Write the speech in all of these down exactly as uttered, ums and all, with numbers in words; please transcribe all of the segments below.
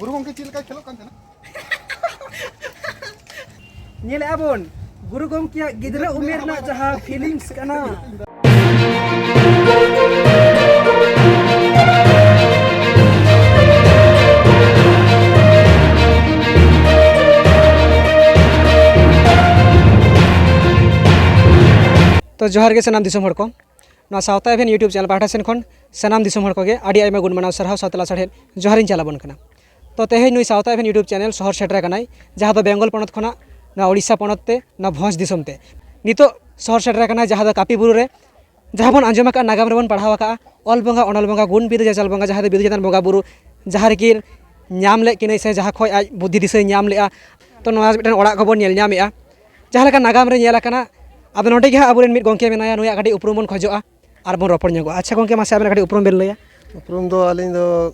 ᱜᱩᱨᱩ ᱜᱚᱢᱠᱮ ᱪᱮᱫ ᱞᱮᱠᱟᱭ ᱠᱷᱮᱞᱳᱜ ᱠᱟᱱ ᱛᱟᱦᱮᱱᱟ? ᱧᱮᱞᱮᱜᱼᱟ ᱵᱚᱱ ᱜᱩᱨᱩ ᱜᱚᱢᱠᱮᱭᱟᱜ ᱜᱤᱫᱽᱨᱟᱹ ᱩᱢᱮᱨ ᱨᱮᱱᱟᱜ ᱡᱟᱦᱟᱸ feelings ᱠᱟᱱᱟ᱾ ᱛᱚ ᱡᱚᱦᱟᱨ ᱜᱮ ᱥᱟᱱᱟᱢ ᱫᱤᱥᱚᱢ ᱦᱚᱲ ᱠᱚ᱾ ᱱᱚᱣᱟ ᱥᱟᱶᱛᱟ ᱮᱵᱷᱮᱱ YouTube channel ᱯᱟᱦᱴᱟ ᱥᱮᱱ ᱠᱷᱚᱱ ᱥᱟᱱᱟᱢ ᱫᱤᱥᱚᱢ ᱦᱚᱲ ᱠᱚᱜᱮ ᱟᱹᱰᱤ ᱟᱭᱢᱟ ᱜᱩᱱ ᱢᱟᱱᱟᱣ ᱥᱟᱨᱦᱟᱣ ᱥᱟᱶᱛᱮ ᱞᱟᱥᱟᱲᱦᱮᱫ ᱡᱚᱦᱟᱨᱤᱧ ᱪᱟᱞ ᱟᱵᱚᱱ ᱠᱟᱱᱟ᱾ ᱛᱚ ᱛᱮᱦᱮᱧ ᱱᱩᱭ ᱥᱟᱶᱛᱟ ᱮᱵᱷᱮᱱ YouTube channel ᱥᱚᱦᱚᱨ ᱥᱮᱴᱮᱨ ᱟᱠᱟᱱᱟᱭ, ᱡᱟᱦᱟᱸ ᱫᱚ ᱵᱮᱝᱜᱚᱞ ᱯᱚᱱᱚᱛ ᱠᱷᱚᱱᱟᱜ ᱱᱚᱣᱟ ᱳᱰᱤᱥᱟ ᱯᱚᱱᱚᱛ ᱛᱮ, ᱱᱚᱣᱟ ᱵᱷᱚᱸᱡᱽ ᱫᱤᱥᱚᱢ ᱛᱮ᱾ ᱱᱤᱛᱚᱜ ᱥᱚᱦᱚᱨ ᱥᱮᱴᱮᱨ ᱟᱠᱟᱱᱟᱭ ᱡᱟᱦᱟᱸ ᱫᱚ ᱠᱟᱹᱯᱤ ᱵᱩᱨᱩ ᱨᱮ, ᱡᱟᱦᱟᱸ ᱵᱚᱱ ᱟᱸᱡᱚᱢ ᱟᱠᱟᱫ, ᱱᱟᱜᱟᱢ ᱨᱮᱵᱚᱱ ᱯᱟᱲᱦᱟᱣ ᱟᱠᱟᱫᱼᱟ, ᱚᱞ ᱵᱚᱸᱜᱟ, ᱚᱱᱚᱞ ᱵᱚᱸᱜᱟ, ᱜᱩᱱ ᱵᱤᱨᱫᱟᱹ ᱪᱟᱪᱟᱞ ᱵᱚᱸᱜᱟ, ᱡᱟᱦᱟᱸᱭ ᱫᱚ ᱵᱤᱫᱩ ᱪᱟᱸᱫᱟᱱ ᱵᱚᱸᱜᱟ ᱵᱩᱨᱩ ᱡᱟᱦᱟᱸ ᱨᱮᱠᱤᱱ ᱧᱟᱢ ᱞᱮᱫ ᱠᱤᱱᱟᱹᱭ ᱥᱮ ᱡᱟᱦᱟᱸ ᱠᱷᱚᱱ ᱟᱡ ᱵᱩᱫᱽᱫᱷᱤ ᱫᱤᱥᱟᱹᱭ ᱧᱟᱢ ᱞᱮᱫᱼᱟ᱾ ᱛᱚ ᱱᱚᱣᱟ ᱢᱤᱫᱴᱮᱱ ᱚᱲᱟᱜ ᱠᱚᱵᱚᱱ ᱧᱮᱞ ᱧᱟᱢᱮᱫᱼᱟ᱾ ᱡᱟᱦᱟᱸ ᱞᱮᱠᱟ ᱱᱟᱜᱟᱢ ᱨᱮ ᱧᱮᱞ ᱟᱠᱟᱱᱟ, ᱟᱫᱚ ᱱᱚᱰᱮ ᱜᱮ ᱦᱟᱸᱜ ᱟᱵᱚᱨᱮᱱ ᱢᱤᱫ ᱜᱚᱢᱠᱮ ᱢᱮᱱᱟᱭᱟ, ᱱᱩᱭᱟᱜ ᱠᱟᱹᱴᱤᱡ ᱩᱯᱨᱩᱢ ᱵᱚᱱ ᱠᱷᱚᱡᱚᱜᱼᱟ ᱟᱨ ᱵᱚᱱ ᱨᱚᱯᱚᱲ ᱧᱚᱜᱚᱜᱼᱟ᱾ ᱟᱪᱪᱷᱟ ᱜᱚᱢᱠᱮ, ᱢᱟᱥᱮ ᱟᱵᱮᱱᱟᱜ ᱠᱟᱹᱴᱤᱡ ᱩᱯᱨᱩᱢ ᱵᱮᱱ ᱞᱟᱹᱭᱟ᱾ ᱩᱯᱨᱩᱢ ᱫᱚ ᱟᱹᱞᱤᱧ ᱫᱚ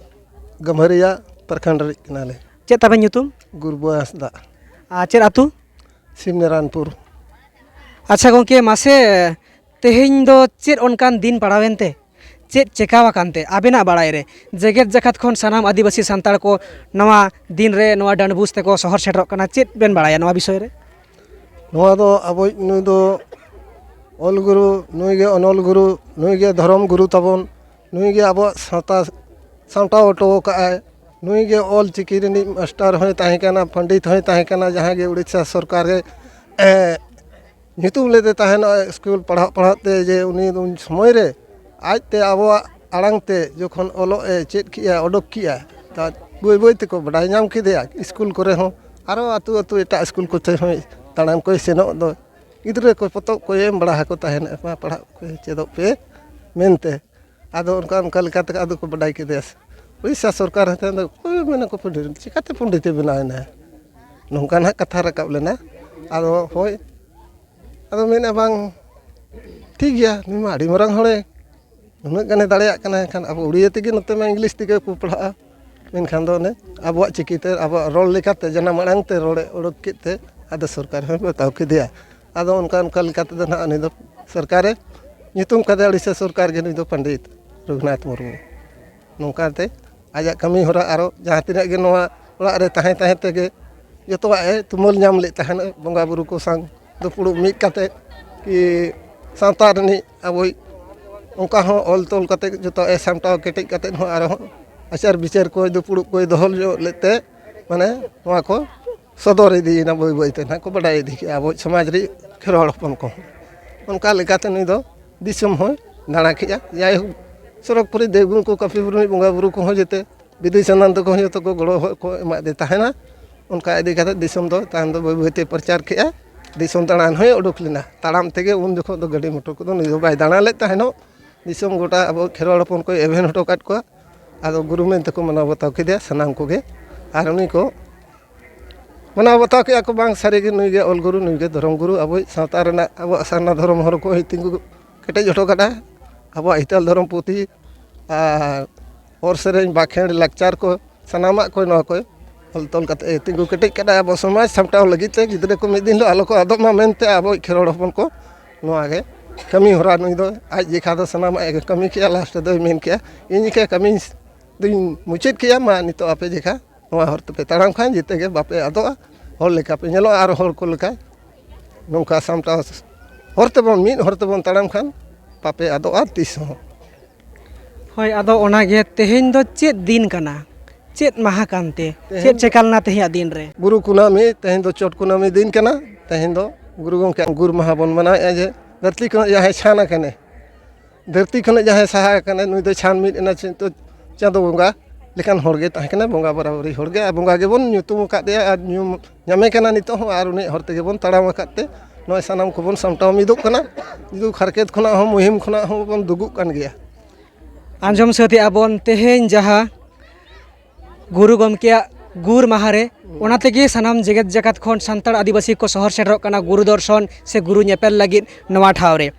ᱜᱟᱹᱢᱵᱷᱟᱹᱨᱤᱭᱟ ᱯᱨᱚᱠᱷᱚᱸᱰ ᱨᱤᱱᱤᱡ ᱠᱟᱱᱟᱞᱤᱧ᱾ ᱪᱮᱫ ᱛᱟᱵᱮᱱ ᱧᱩᱛᱩᱢ? ᱜᱩᱨᱵᱩ ᱦᱟᱸᱥᱫᱟ᱾ ᱟᱨ ᱪᱮᱫ ᱟᱹᱛᱩ? ᱥᱤᱵᱱᱟᱨᱟᱭᱚᱱᱯᱩᱨ᱾ ᱟᱪᱪᱷᱟ ᱜᱚᱢᱠᱮ, ᱢᱟᱥᱮ ᱛᱮᱦᱮᱧ ᱫᱚ ᱪᱮᱫ ᱚᱱᱠᱟᱱ ᱫᱤᱱ ᱯᱟᱲᱟᱣᱮᱱ ᱛᱮ, ᱪᱮᱫ ᱪᱮᱠᱟᱣ ᱟᱠᱟᱱ ᱛᱮ ᱟᱵᱮᱱᱟᱜ ᱵᱟᱲᱟᱭ ᱨᱮ ᱡᱮᱜᱮᱛ ᱡᱟᱠᱟᱛ ᱠᱷᱚᱱ ᱥᱟᱱᱟᱢ ᱟᱹᱫᱤᱵᱟᱹᱥᱤ ᱥᱟᱱᱛᱟᱲ ᱠᱚ ᱱᱚᱣᱟ ᱫᱤᱱ ᱨᱮ, ᱱᱚᱣᱟ ᱰᱟᱸᱰᱵᱩᱥ ᱛᱮᱠᱚ ᱥᱚᱦᱚᱨ ᱥᱮᱴᱮᱨᱚᱜ ᱠᱟᱱᱟ? ᱪᱮᱫ ᱵᱮᱱ ᱵᱟᱲᱟᱭᱟ ᱱᱚᱣᱟ ᱵᱤᱥᱚᱭ ᱨᱮ? ᱱᱚᱣᱟ ᱫᱚ ᱟᱵᱚᱭᱤᱡ ᱱᱩᱭ ᱫᱚ ᱚᱞ ᱜᱩᱨᱩ, ᱱᱩᱭ ᱜᱮ ᱚᱱᱚᱞ ᱜᱩᱨᱩ, ᱱᱩᱭ ᱜᱮ ᱫᱷᱚᱨᱚᱢ ᱜᱩᱨᱩ ᱛᱟᱵᱚᱱ, ᱱᱩᱭ ᱜᱮ ᱟᱵᱚᱣᱟᱜ ᱥᱟᱶᱛᱟ ᱥᱟᱢᱴᱟᱣ ᱦᱚᱴᱚ ᱟᱠᱟᱫᱼᱟᱭ᱾ ᱱᱩᱭ ᱜᱮ ᱚᱞ ᱪᱤᱠᱤ ᱨᱤᱱᱤᱡ ᱢᱟᱥᱴᱟᱨ ᱦᱚᱸᱭ ᱛᱟᱦᱮᱸ ᱠᱟᱱᱟ, ᱯᱚᱱᱰᱤᱛ ᱦᱚᱸᱭ ᱛᱟᱦᱮᱸ ᱠᱟᱱᱟ, ᱡᱟᱦᱟᱸ ᱜᱮ ᱩᱲᱤᱥᱥᱟ ᱥᱚᱨᱠᱟᱨ ᱮ, ᱮ, ᱧᱩᱛᱩᱢ ᱞᱮᱫᱮ ᱛᱟᱦᱮᱱᱟ ᱥᱠᱩᱞ ᱯᱟᱲᱦᱟᱜ ᱯᱟᱲᱦᱟᱜ ᱛᱮ, ᱡᱮ ᱩᱱᱤ ᱩᱱ ᱥᱚᱢᱚᱭ ᱨᱮ ᱟᱡᱛᱮ ᱟᱵᱚᱣᱟᱜ ᱟᱲᱟᱝ ᱛᱮ ᱡᱚᱠᱷᱚᱱ ᱚᱞᱚᱜ ᱮ ᱪᱮᱫ ᱠᱮᱜᱼᱟ, ᱚᱰᱚᱠ ᱠᱮᱜᱼᱟ, ᱛᱟ ᱵᱟᱹᱭ ᱵᱟᱹᱭ ᱛᱮᱠᱚ ᱵᱟᱰᱟᱭ ᱧᱟᱢ ᱠᱮᱫᱮᱭᱟ᱾ ᱥᱠᱩᱞ ᱠᱚᱨᱮ ᱦᱚᱸ, ᱟᱨᱚ ᱟᱹᱛᱩ ᱟᱹᱛᱩ ᱮᱴᱟᱜ ᱥᱠᱩᱞ ᱠᱚᱛᱮ ᱦᱚᱸᱭ ᱫᱟᱬᱟᱱ ᱠᱚᱭ ᱥᱮᱱᱚᱜ ᱫᱚ, ᱜᱤᱫᱽᱨᱟᱹ ᱠᱚ ᱯᱚᱛᱚᱵ ᱠᱚᱭ ᱮᱢ ᱵᱟᱲᱟ ᱟᱠᱚ ᱛᱟᱦᱮᱱ, "ᱢᱟ ᱯᱟᱲᱦᱟᱜ ᱯᱮ, ᱪᱮᱫᱚᱜ ᱯᱮ" ᱢᱮᱱᱛᱮ᱾ ᱟᱫᱚ ᱚᱱᱠᱟ ᱚᱱᱠᱟ ᱞᱮᱠᱟ ᱛᱮ ᱟᱫᱚ ᱠᱚ ᱵᱟᱰᱟᱭ ᱠᱮᱫᱮᱭᱟ᱾ ᱩᱲᱤᱥᱥᱟ ᱥᱚᱨᱠᱟᱨ ᱦᱚᱸ ᱛᱟᱭᱚᱢ ᱫᱚ ᱚᱠᱚᱭ ᱢᱮᱱᱟ ᱠᱚ ᱯᱚᱱᱰᱤᱛ, ᱪᱤᱠᱟᱹᱛᱮ ᱯᱚᱱᱰᱤᱛ ᱮ ᱵᱮᱱᱟᱣ ᱮᱱᱟ? ᱱᱚᱝᱠᱟ ᱱᱟᱦᱟᱜ ᱠᱟᱛᱷᱟ ᱨᱟᱠᱟᱵ ᱞᱮᱱᱟ᱾ ᱟᱫᱚ ᱦᱳᱭ, ᱟᱫᱚ ᱢᱮᱱᱟ ᱵᱟᱝ, ᱴᱷᱤᱠ ᱜᱮᱭᱟ, ᱱᱩᱭ ᱢᱟ ᱟᱹᱰᱤ ᱢᱟᱨᱟᱝ ᱦᱚᱲᱮ ᱩᱱᱟᱹᱜ ᱜᱟᱱᱮ ᱫᱟᱲᱮᱭᱟᱜ ᱠᱟᱱᱟ, ᱮᱱᱠᱷᱟᱱ ᱟᱵᱚ ᱩᱲᱤᱭᱟᱹ ᱛᱮᱜᱮ ᱱᱚᱛᱮ ᱢᱟ ᱤᱝᱞᱤᱥ ᱛᱮᱜᱮ ᱠᱚ ᱯᱟᱲᱦᱟᱜᱼᱟ᱾ ᱢᱮᱱᱠᱷᱟᱱ ᱫᱚ ᱚᱱᱮ ᱟᱵᱚᱣᱟᱜ ᱪᱤᱠᱤ ᱛᱮ, ᱟᱵᱚᱣᱟᱜ ᱨᱚᱲ ᱞᱮᱠᱟᱛᱮ, ᱡᱟᱱᱟᱢ ᱟᱲᱟᱝ ᱛᱮ ᱨᱚᱲᱮ ᱚᱰᱚᱠ ᱠᱮᱫ ᱛᱮ, ᱟᱫᱚ ᱥᱚᱨᱠᱟᱨ ᱦᱚᱸᱭ ᱵᱟᱛᱟᱣ ᱠᱮᱫᱮᱭᱟ᱾ ᱟᱫᱚ ᱚᱱᱠᱟ ᱚᱱᱠᱟ ᱞᱮᱠᱟ ᱛᱮᱫᱚ ᱱᱟᱦᱟᱜ ᱩᱱᱤ ᱫᱚ ᱥᱚᱨᱠᱟᱨᱮ ᱧᱩᱛᱩᱢ ᱠᱟᱫᱮᱭᱟ, ᱩᱲᱤᱥᱥᱟ ᱥᱚᱨᱠᱟᱨ ᱜᱮ ᱱᱩᱭ ᱫᱚ ᱯᱚᱱᱰᱤᱛ ᱨᱚᱜᱷᱩᱱᱟᱛᱷ ᱢᱩᱨᱢᱩ᱾ ᱱᱚᱝᱠᱟᱛᱮ ᱟᱡᱟᱜ ᱠᱟᱹᱢᱤ ᱦᱚᱨᱟ ᱟᱨᱚ ᱡᱟᱦᱟᱸ ᱛᱤᱱᱟᱹᱜ ᱜᱮ ᱱᱚᱣᱟ ᱚᱲᱟᱜ ᱨᱮ ᱛᱟᱦᱮᱸ ᱛᱟᱦᱮᱸ ᱛᱮᱜᱮ ᱡᱚᱛᱚᱣᱟᱜ ᱮ ᱛᱩᱢᱟᱹᱞ ᱧᱟᱢ ᱞᱮᱫ ᱛᱟᱦᱮᱱᱟ᱾ ᱵᱚᱸᱜᱟ ᱵᱩᱨᱩ ᱠᱚ ᱥᱟᱶ ᱫᱩᱯᱲᱩᱵ ᱢᱤᱫ ᱠᱟᱛᱮ ᱠᱤ ᱥᱟᱶᱛᱟ ᱨᱤᱱᱤᱡ ᱟᱵᱚᱭᱤᱡ ᱚᱱᱠᱟ ᱦᱚᱸ ᱚᱞ ᱛᱚᱞ ᱠᱟᱛᱮ ᱡᱚᱛᱚ ᱮ ᱥᱟᱢᱴᱟᱣ ᱠᱮᱴᱮᱡ ᱠᱟᱛᱮ ᱦᱚᱸ ᱟᱨᱦᱚᱸ ᱟᱪᱟᱨ ᱵᱤᱪᱟᱹᱨ ᱠᱚᱭ ᱫᱩᱯᱲᱩᱵ ᱠᱚᱭ ᱫᱚᱦᱚ ᱧᱚᱜ ᱞᱮᱫ ᱛᱮ ᱢᱟᱱᱮ ᱱᱚᱣᱟ ᱠᱚ ᱥᱚᱫᱚᱨ ᱤᱫᱤᱭᱮᱱᱟ ᱵᱟᱹᱭ ᱵᱟᱹᱭ ᱛᱮ ᱱᱟᱦᱟᱜ ᱠᱚ ᱵᱟᱰᱟᱭ ᱤᱫᱤ ᱠᱮᱜᱼᱟ ᱟᱵᱚᱭᱤᱡ ᱥᱚᱢᱟᱡᱽ ᱨᱤᱱᱤᱡ ᱠᱷᱮᱨᱣᱟᱲ ᱦᱚᱯᱚᱱ ᱠᱚᱦᱚᱸ᱾ ᱚᱱᱠᱟ ᱞᱮᱠᱟᱛᱮ ᱱᱩᱭ ᱫᱚ ᱫᱤᱥᱚᱢ ᱦᱚᱸᱭ ᱫᱟᱬᱟ ᱠᱮᱜᱼᱟ᱾ ᱡᱟᱭᱦᱳᱠ ᱥᱚᱨᱚᱜᱽᱯᱩᱨᱤ ᱫᱮᱣᱜᱩᱝ ᱠᱚ ᱠᱟᱹᱯᱤ ᱵᱩᱨᱩ ᱨᱤᱱᱤᱡ ᱵᱚᱸᱜᱟ ᱵᱩᱨᱩ ᱠᱚᱦᱚᱸ ᱡᱮᱛᱮ ᱵᱤᱫᱩ ᱪᱟᱸᱫᱟᱱ ᱛᱟᱠᱚ ᱦᱚᱸ ᱡᱚᱛᱚ ᱠᱚ ᱜᱚᱲᱚ ᱦᱚᱲ ᱠᱚ ᱮᱢᱟᱫᱮ ᱛᱟᱦᱮᱱᱟ᱾ ᱚᱱᱠᱟ ᱤᱫᱤ ᱠᱟᱛᱮ ᱫᱤᱥᱚᱢ ᱫᱚ ᱛᱟᱭᱚᱢ ᱫᱚ ᱵᱟᱹᱭ ᱵᱟᱹᱭᱛᱮ ᱯᱨᱚᱪᱟᱨ ᱠᱮᱜᱼᱟ᱾ ᱫᱤᱥᱚᱢ ᱫᱟᱬᱟᱱ ᱦᱚᱸᱭ ᱩᱰᱩᱠ ᱞᱮᱱᱟ ᱛᱟᱲᱟᱢ ᱛᱮᱜᱮ᱾ ᱩᱱ ᱡᱚᱠᱷᱚᱱ ᱫᱚ ᱜᱟᱹᱰᱤ ᱢᱚᱴᱚᱨ ᱠᱚᱫᱚ ᱱᱩᱭ ᱫᱚ ᱵᱟᱭ ᱫᱟᱬᱟ ᱞᱮᱫ ᱛᱟᱦᱮᱱᱚᱜ᱾ ᱫᱤᱥᱚᱢ ᱜᱚᱴᱟ ᱟᱵᱚ ᱠᱷᱮᱨᱣᱟᱲ ᱦᱚᱯᱚᱱ ᱠᱚᱭ ᱮᱵᱷᱮᱱ ᱦᱚᱴᱚ ᱠᱟᱫ ᱠᱚᱣᱟ᱾ ᱟᱫᱚ ᱜᱩᱨᱩ ᱢᱮᱱ ᱛᱮᱠᱚ ᱢᱟᱱᱟᱣ ᱵᱟᱛᱟᱣ ᱠᱮᱫᱮᱭᱟ ᱥᱟᱱᱟᱢ ᱠᱚᱜᱮ᱾ ᱟᱨ ᱩᱱᱤ ᱠᱚ ᱢᱟᱱᱟᱣ ᱵᱟᱛᱟᱣ ᱠᱮᱜᱼᱟ ᱠᱚ, ᱵᱟᱝ ᱥᱟᱹᱨᱤᱜᱮ ᱱᱩᱭ ᱜᱮ ᱚᱞ ᱜᱩᱨᱩ, ᱱᱩᱭ ᱜᱮ ᱫᱷᱚᱨᱚᱢ ᱜᱩᱨᱩ, ᱟᱵᱚᱭᱤᱡ ᱥᱟᱶᱛᱟ ᱨᱮᱱᱟᱜ ᱟᱵᱚᱣᱟᱜ ᱥᱟᱨᱱᱟ ᱫᱷᱚᱨᱚᱢ ᱦᱚᱨ ᱠᱚ ᱛᱤᱸᱜᱩ ᱠᱮᱴᱮᱡ ᱦᱚᱴᱚ ᱠᱟᱫᱟ᱾ ᱟᱵᱚᱣᱟᱜ ᱦᱤᱛᱟᱹᱞ ᱫᱷᱚᱨᱚᱢ ᱯᱩᱛᱷᱤ ᱟᱨ ᱦᱚᱨ ᱥᱮᱨᱮᱧ, ᱵᱟᱠᱷᱮᱲ, ᱞᱟᱠᱪᱟᱨ ᱠᱚ ᱥᱟᱱᱟᱢᱟᱜ ᱠᱚ ᱱᱚᱣᱟ ᱠᱚ ᱚᱞ ᱛᱚᱞ ᱠᱟᱛᱮ ᱛᱤᱸᱜᱩ ᱠᱮᱴᱮᱡ ᱠᱟᱫᱟ᱾ ᱟᱵᱚ ᱥᱚᱢᱟᱡᱽ ᱥᱟᱢᱴᱟᱣ ᱞᱟᱹᱜᱤᱫ ᱛᱮ ᱜᱤᱫᱽᱨᱟᱹ ᱠᱚ ᱢᱤᱫ ᱫᱤᱱ ᱦᱤᱞᱳᱜ ᱟᱞᱚ ᱠᱚ ᱟᱫᱚᱜ ᱢᱟ ᱢᱮᱱᱛᱮ ᱟᱵᱚᱭᱤᱡ ᱠᱷᱮᱨᱣᱟᱲ ᱦᱚᱯᱚᱱ ᱠᱚ ᱱᱚᱣᱟ ᱜᱮ ᱠᱟᱹᱢᱤ ᱦᱚᱨᱟ᱾ ᱱᱩᱭ ᱫᱚ ᱟᱡ ᱡᱮᱠᱷᱟ ᱫᱚ ᱥᱟᱱᱟᱢᱟᱜ ᱮ ᱠᱟᱹᱢᱤ ᱠᱮᱜᱼᱟ᱾ ᱞᱟᱥᱴ ᱨᱮᱫᱚᱭ ᱢᱮᱱ ᱠᱮᱜᱼᱟ, "ᱤᱧ ᱡᱮᱠᱷᱟ ᱠᱟᱹᱢᱤ ᱫᱩᱧ ᱢᱩᱪᱟᱹᱫ ᱠᱮᱜᱼᱟ, ᱢᱟ ᱱᱤᱛᱚᱜ ᱟᱯᱮ ᱡᱮᱠᱷᱟ ᱱᱚᱣᱟ ᱦᱚᱨ ᱛᱮᱯᱮ ᱛᱟᱲᱟᱢ ᱠᱷᱟᱱ ᱡᱮᱛᱮ ᱜᱮ ᱵᱟᱯᱮ ᱟᱫᱚᱜᱼᱟ, ᱦᱚᱲ ᱞᱮᱠᱟ ᱯᱮ ᱧᱮᱞᱚᱜᱼᱟ ᱟᱨ ᱦᱚᱲ ᱠᱚ ᱞᱮᱠᱟ ᱱᱚᱝᱠᱟ ᱥᱟᱢᱴᱟᱣ ᱦᱚᱨ ᱛᱮᱵᱚᱱ, ᱢᱤᱫ ᱦᱚᱨ ᱛᱮᱵᱚᱱ ᱛᱟᱲᱟᱢ ᱠᱷᱟᱱ ᱵᱟᱯᱮ ᱟᱫᱚᱜᱼᱟ ᱛᱤᱥ ᱦᱚᱸ᱾" ᱦᱳᱭ, ᱟᱫᱚ ᱚᱱᱟᱜᱮ ᱛᱮᱦᱮᱧ ᱫᱚ ᱪᱮᱫ ᱫᱤᱱ ᱠᱟᱱᱟ? ᱪᱮᱫ ᱢᱟᱦᱟ ᱠᱟᱱᱛᱮ? ᱛᱮᱦᱮᱧ ᱪᱮᱫ ᱪᱮᱠᱟ ᱞᱮᱱᱟ ᱛᱮᱦᱮᱧᱟᱜ ᱫᱤᱱ ᱨᱮ? ᱜᱩᱨᱩ ᱠᱩᱱᱟᱹᱢᱤ, ᱛᱮᱦᱮᱧ ᱫᱚ ᱪᱚᱴ ᱠᱩᱱᱟᱹᱢᱤ ᱫᱤᱱ ᱠᱟᱱᱟ᱾ ᱛᱮᱦᱮᱧ ᱫᱚ ᱜᱩᱨᱩ ᱜᱚᱢᱠᱮ ᱜᱩᱨ ᱢᱟᱦᱟ ᱵᱚᱱ ᱢᱟᱱᱟᱣᱮᱫᱼᱟ, ᱡᱮ ᱫᱷᱟᱹᱨᱛᱤ ᱠᱷᱚᱱᱟᱜ ᱡᱟᱦᱟᱸᱭ ᱪᱷᱟᱱ ᱟᱠᱟᱱᱮ, ᱫᱷᱟᱹᱨᱛᱤ ᱠᱷᱚᱱᱟᱜ ᱡᱟᱦᱟᱸᱭ ᱥᱟᱦᱟ ᱟᱠᱟᱱᱟᱭ, ᱱᱩᱭ ᱫᱚ ᱪᱷᱟᱱ ᱢᱤᱫ ᱮᱱᱟ, ᱪᱮᱫ ᱫᱚ ᱪᱟᱸᱫᱚ ᱵᱚᱸᱜᱟ ᱞᱮᱠᱟᱱ ᱦᱚᱲ ᱜᱮ ᱛᱟᱦᱮᱸ ᱠᱟᱱᱟᱭ, ᱵᱚᱸᱜᱟ ᱵᱟᱨᱟᱵᱟᱹᱨᱤ ᱦᱚᱲ ᱜᱮ᱾ ᱟᱨ ᱵᱚᱸᱜᱟ ᱜᱮᱵᱚᱱ ᱧᱩᱛᱩᱢ ᱟᱠᱟᱫᱮᱭᱟ ᱟᱨ ᱧᱩᱢ ᱧᱟᱢᱮ ᱠᱟᱱᱟ ᱱᱤᱛᱚᱜ ᱦᱚᱸ᱾ ᱟᱨ ᱩᱱᱤᱭᱟᱜ ᱦᱚᱨ ᱛᱮᱜᱮ ᱵᱚᱱ ᱛᱟᱲᱟᱢ ᱟᱠᱟᱫ ᱛᱮ ᱱᱚᱜᱼᱚᱭ ᱥᱟᱱᱟᱢ ᱠᱚᱵᱚᱱ ᱥᱟᱢᱴᱟᱣ ᱢᱤᱫᱚᱜ ᱠᱟᱱᱟ᱾ ᱡᱩᱫᱤ ᱦᱟᱨᱠᱮᱛ ᱠᱷᱚᱱᱟᱜ ᱦᱚᱸ, ᱢᱩᱦᱤᱢ ᱠᱷᱚᱱᱟᱜ ᱦᱚᱸ ᱵᱚᱱ ᱫᱩᱜᱩᱜ ᱠᱟᱱ ᱜᱮᱭᱟ᱾ ᱟᱸᱡᱚᱢ ᱥᱟᱹᱛ ᱮᱜᱼᱟ ᱵᱚᱱ ᱛᱮᱦᱮᱧ ᱡᱟᱦᱟᱸ ᱜᱩᱨᱩ ᱜᱚᱢᱠᱮᱭᱟᱜ ᱜᱩᱨ ᱢᱟᱦᱟ ᱨᱮ, ᱚᱱᱟ ᱛᱮᱜᱮ ᱥᱟᱱᱟᱢ ᱡᱮᱜᱮᱛ ᱡᱟᱠᱟᱛ ᱠᱷᱚᱱ ᱥᱟᱱᱛᱟᱲ ᱟᱹᱫᱤᱵᱟᱹᱥᱤ ᱠᱚ ᱥᱚᱦᱚᱨ ᱥᱮᱴᱮᱨᱚᱜ ᱠᱟᱱᱟ ᱜᱩᱨᱩ ᱫᱚᱨᱥᱚᱱ ᱥᱮ ᱜᱩᱨᱩ ᱧᱮᱯᱮᱞ ᱞᱟᱹᱜᱤᱫ ᱱᱚᱣᱟ ᱴᱷᱟᱶ ᱨᱮ᱾